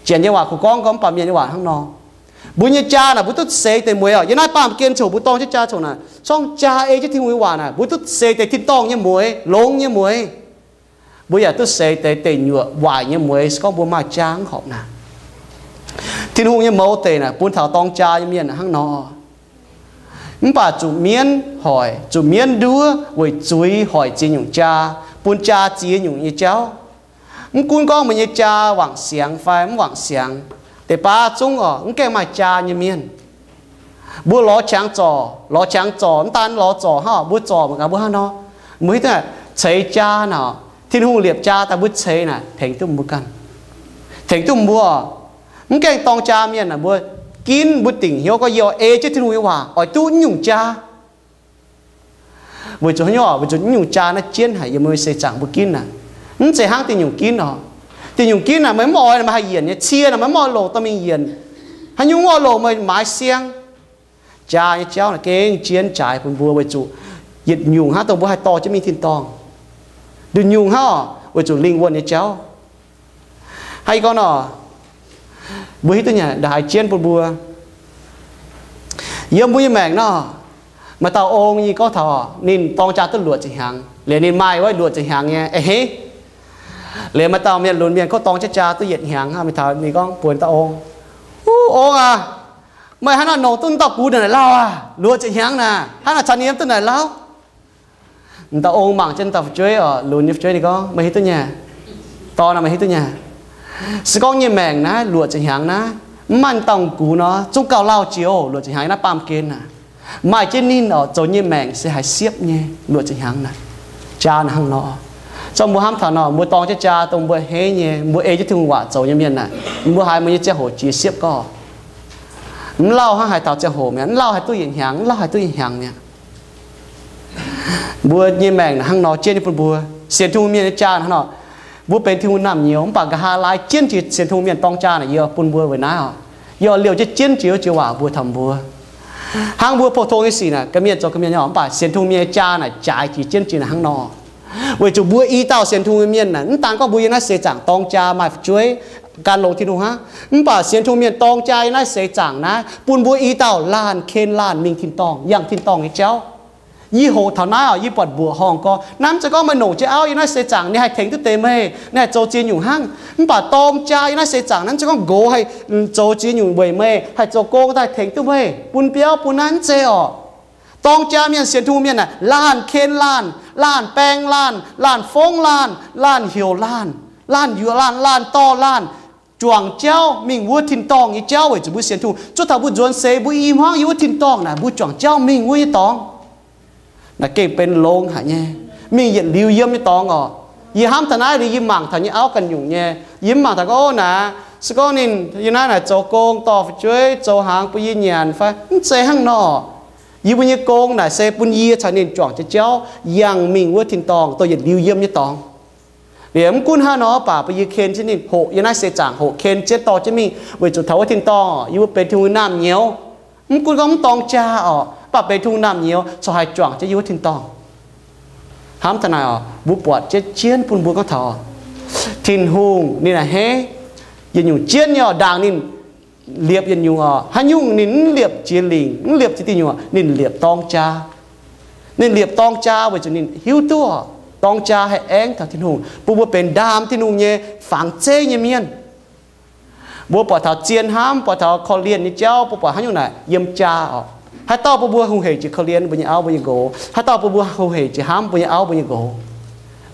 Janx nyei waac kungx gorngv, gorngv mv baac mienh nyei waac hnangv nor. Mbuo nyei jaa naaic, mbuo duqv seix deix mueix oc. Yiem naaiv baamh gen coc mbuo dorng jienv jaa coc naaic, se gorngv jaa ei jienv Tin-Hungh nyei waac naaic, mbuo duqv seix deix tin-dorngh nyei mueix, longx nyei mueix. Mbuo yaac duqv seix deix deic nyuoqc waaic nyei mueix, se gorngv mbuo maaih jaa mv horpc naaic. Tin-Hungh nyei mouz deic naaic bun taux dorng jaa nyei mienh hnangv nor. Mv baac zuqc mienv hoic, zuqc mienv nduov weic zuiz hoic ziex nyungc jaa, bun jaa ziex nyungc nyei jauv. Mv gunv gorngv meih nyei jaa wangc siangx fai mv wangc siangx, deix baav zungv oc, mv gaengh maaih jaa nyei mienh. Mbuo lorz qangx zorc, lorz qangx zorc, mv daan lorz zorc hnangv, mbuo zorc mangc gaax mbuo hnangv nor. Mbuo hiuv duqv ceix jaa naaic, Tin-Hungh liepc jaa daaih mbuo ceix naaic tengx duqv mbuo ganh, tengx duqv mbuo. Mv gaengh dorng jaa mienh naaic, mbuo ginv, mbuo dingc hnyouv gorngv yie oix ei jienv Tin-Hungh nyei waac, oix duqv nyungc jaa. Weic zuqc haaix nyungc? Weic zuqc nyungc jaa naaiv jienv haic yiem mbuo seix zaangc mbuo ginv naaic. Mv zeiz hnangv diuh nyungc ginv oc. Diuh nyungc ginv naaic meih mv oix, meih haih yienc nyei. Cie naaic meih mv oix longc dorh mingh yienc. Haaix nyungc mv oix longc meih maaiz siang. Jaa nyei jauv naaic gengh jienv jaaix bun mbuo weic zuqc yietc nyungc hnangv dongh mbuo haih dorh jienv mingh tin-dorngh. Nduqc nyungc hnangv oc, weic zuqc lingh wuonh nyei jauv. Haaix gorngv nor, mbuo hiuv duqv nyei, ndaaih haaix jienv bun mbuo. Yiem mbuo nyei maengc nor, maaih dauh ong nyei gorngv taux ninh dorng jaa duqv luoqc ziepc hnyangx, liuz ninh maaih wuov luoqc ziepc hnyangx nyei a'hneiv. Liuz maaih dauh mienh lunx mienh gorngv dorng jaa jaa duqv yietc hnyangx, mingh taux ninh gorngv mbuox dauh ong, Ong aac, meih hnangv naaic nongc duqv dauh gux naaic lauh aac, luoqc ziepc hnyangx naaic, hnangv naaic caux ninh yiem duqv naaic lauh. Dauh ong mangc jienv dauh fu'jueiv oc, lunx nyei fu'jueiv, ninh gorngv, Meih hiuv duqv nyei, Dorh naaic meih hiuv duqv nyei. Se gorngv nyei maengc naaiv luoqc ziepc hnyangx naaiv mv maaih dauh gux nor, zungv gauh lauh jiex oc. Luoqc ziepc hnyangx naaiv baamh gen naaic, maaih jienv ninh oc, zoux nyei maengc se haiz siepv nyei. Luoqc ziepc hnyangx naaic, jaa naaic hnangv nor. Zorqv mbuo hnamv taux nor, mbuo dorng jienv jaa dongh mbuo hneiv nyei, mbuo ei jienv Tin-Hungh waac zoux nyei mienh naaic, mbuo haiz mbuo nyei ziangh hoc jiex siepv gorngv, mv lauh hnangv haaix dauh ziangh hoc mi'aqv, mv lauh haaix duqv yietc hnyangx, mv lauh haaix duqv yietc hnyangx mi'aqv. Mbuo nyei maengc naaic hnangv nor jienv nyei bun mbuo. Sienx Tin-Hungh mienh nyei jaa naaic hnangv nor. Mbuo benx Tin-Hungh naamh nyouz mv baac nqa'haav laai jienv jiex sienx Tin-Hungh mienh dorng jaa naaic, yie bun mbuo weic naaiv oc. Yie liouh jienv jienv jiex wuov joux waac mbuox taux mbuo. Hnangv mbuo pou-tong nyei sic naaic, ga'mienh zoux ga'mienh nyei oc, mv baac sienx Tin-Hungh mienh nyei jaa naaic jaaix jiex jienv jiex naaic hnangv nor. Weic zuqc mbuo i dauh sienx Tin-Hungh mienh naaic, mv daan gorngv mbuo yiem naaiv seix zaangc dorng jaa maaih fu'jueiv gan longx Tin-Hungh hnangv, mv baac sienx Tin-Hungh mienh dorng jaa yiem naaiv seix zaangc naaiv bun mbuo i dauh laanh ken laanh mingh tin-dorngh, yangh tin-dorngh nyei jauv. Yie hoqc taux naaiv oc, yie buatc mbuoqc horngh gorx, naaiv mv zeiz gorngv meih longc jienv auv yiem naaiv seix zaangc ninh haih tengx duqv deix meih, ninh haih zoux ziex nyungc hnangv. Mv baac dorng jaa yiem naaiv seix zaangc naaiv mv zeiz gorngv nqox haih zoux ziex nyungc weic meih, haih zoux gong daaih tengx duqv meih, bun biauv bun naaiv, mv zeiz oc. Dorng jaa mienh, sienx Tin-Hungh mienh naaic, laanh ken laanh, laanh baeng laanh, laanh fongv laanh, laanh heuc laanh, laanh yuoqc laanh, laanh dorh laanh, juangc jauv mingh wuov tin-dorngh nyei jauv weic zuqc mbuo sienx Tin-Hungh. Zuov taux mbuo nzuonx seix mbuo i hmuangv yiem wuov tin-dorngh naaic, mbuo juangc jauv mingh wuov nyei dorngx. Naaiv gengh benx longx haic nyei, mingh yietc liuz yiem nyei dorngx oc. Yie hnamv taux naaiv liuz yie mangc taux nyei auv ganh nyungc nyei. Yie mv mangc taux gorngv, ov, naaic se gorngv ninh yiem naaiv naaic zoux gong dorh fu'jueiv zoux hnaangx bun yie nyanc fai, mv zeiz hnangv nor. Yie mbuo nyei gong naaic se bun yie caux ninh juangc jienv jauv yangh mingh wuov tin-dorngh, dongh yietc liuz yiem nyei dorngx. Liuz mv gunv hnangv nor, mv baac bun yie ken jienv ninh, hoqc yiem naaiv seix zaangc hoqc ken jienv dorh jienv mingh, weic zuqc taux wuov tin-dorngh yie mbuo benx Tin-Hungh naamh nyouz. Mv gunv gorngv mv dorng jaa oc, mv baac benx Tin-Hungh naamh nyouz corc haih juangc jienv yiem wuov tin-dorngh. Hnamv taux naaic oc, mbuo buatc jienv jienv bun mbuo gorngv taux Tin-Hungh ninh a'hneiv yietc nyungc jienv nyei oc, ndaangc ninh liepc yietc nyungc oc. Haaix nyungc ninh mv liepc jiex lingc, mv liepc jiex diuh nyungc, ninh liepc dorng jaa. Ninh liepc dorng jaa weic zuqc ninh hiuv duqv dorng jaa haih aengv taux Tin-Hungh, bun mbuo benx ndaam Tin-Hungh nyei fangx zeiv nyei mienh. Mbuo buatc taux zien hnamv, buatc taux korv-lienh nyei jauv, mbuo buatc haaix nyungc naaic yiem jaa oc. Haaix dauh bun mbuo hungh hec jiex korv-lienh mbuo nyei auv mbuo nyei nqox? Haaix dauh bun mbuo hungh hec jiex hnamv mbuo nyei auv mbuo nyei nqox?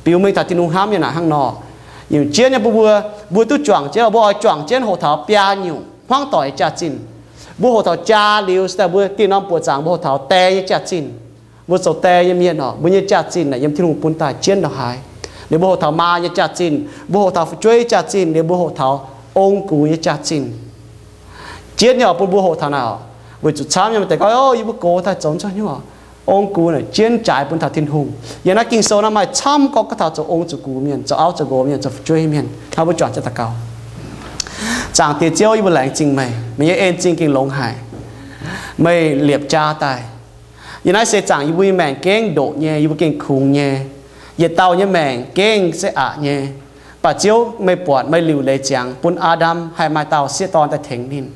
Biux mengh taux Tin-Hungh hnamv nyei naaic hnangv nor. Yiem jienv nyei bun mbuo, mbuo duqv juangc jienv, mbuo oix juangc jienv hoqc taux biaa nyungc hmuangv doic nyei jaax-zinh. Mbuo hoqc taux jaa liuz, se daaih mbuo dieh norm buoqc zaangc mbuo hoqc taux die nyei jaax-zinh. Mbuo zoux die nyei mienh oc, mbuo nyei jaax-zinh naaic yiem Tin-Hungh bun daaih jienv ndongc haaix. Liuz mbuo hoqc taux maa nyei jaax-zinh, mbuo hoqc taux fu'jueiv jaax-zinh, liuz mbuo hoqc taux ong-gux nyei jaax-zinh. Jienv nyei oc, bun mbuo hoqc taux naaic oc. Weic zuqc camv nyei maaih deix gorngv, ov, yie mbuo gox daaih zoux mv zeiz nyungc oc. Ong-gux naaic jienv jaaix bun taux Tin-Hungh. Yiem naaiv Ging-Sou naaiv maaih camv gorngv taux zoux ong zoux gux mienh, zoux auv zoux nqox mienh, zoux fu'jueiv mienh. Hnangv mbuo juangc jienv daux gaux. Zaangc Diex Ziouv, yie mbuo laengz zingh meih. Meih nyei en-zingh gengh longx haic. Meih liepc jaa daaih. Yiem naaiv seix zaangc yie mbuo nyei maengc gengh ndoqc nyei, yie mbuo gengh kungx nyei. Yietc dauh nyei maengc gengh se aqc nyei. Mv baac Ziouv, meih buatc meih liuc leiz ziangx bun Aa^ndam haih maaih dauh sieqv dorn daaih tengx ninh.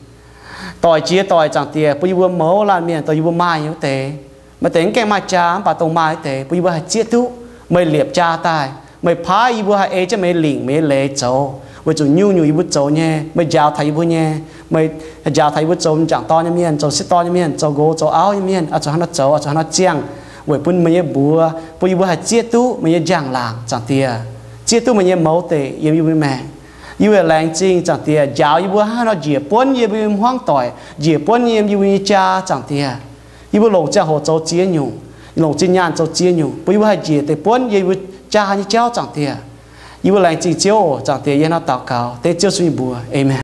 Doic jiex doic, Zaangc Diex, bun yie mbuo mouz laanh mienh dongh yie mbuo maaih nyei wuov deix. Maaih deix mv gaengh maaih jaa, mv baac dongh maaih wuov deix bun yie mbuo haih zieqv duqv meih liepc jaa daaih. Meih paaiv yie mbuo haih ei jienv meih lingc meih nyei leiz zoux, weic zuqc nyungc-nyungc yie mbuo zoux nyei meih njaaux taux yie mbuo nyei. Meih njaaux taux yie mbuo zoux m'jangc dorn nyei mienh, zoux sieqv dorn nyei mienh, zoux nqox zoux auv nyei mienh, oix zuqc hnangv nor zoux, oix zuqc hnangv nor ziangh, weic bun meih nyei mbuox, bun yie mbuo haih zieqv duqv meih nyei njang-laangc, Zaangc Diex, zieqv duqv meih nyei mouz deic yiem yie mbuo nyei maengc. Yie mbuo laengz zingh, Zaangc Diex, njaaux yie mbuo hnangv nor njiec buonv yie mbuo nyei hmuangv doic, njiec buonv yiem yie mbuo nyei jaa, Zaangc Diex. Yie mbuo longc ziangh hoc zoux ziex nyungc, longc zinh nyaanh zoux ziex nyungc, bun yie mbuo haih njiec deix buonv yiem yie mbuo jaa nyei jauv, Zaangc Diex. Yie mbuo laengz zingh Ziouv oc, Zaangc Diex. Yie hnangv nor daux gaux dengv Ziouv Yesu nyei mbuox, aamen.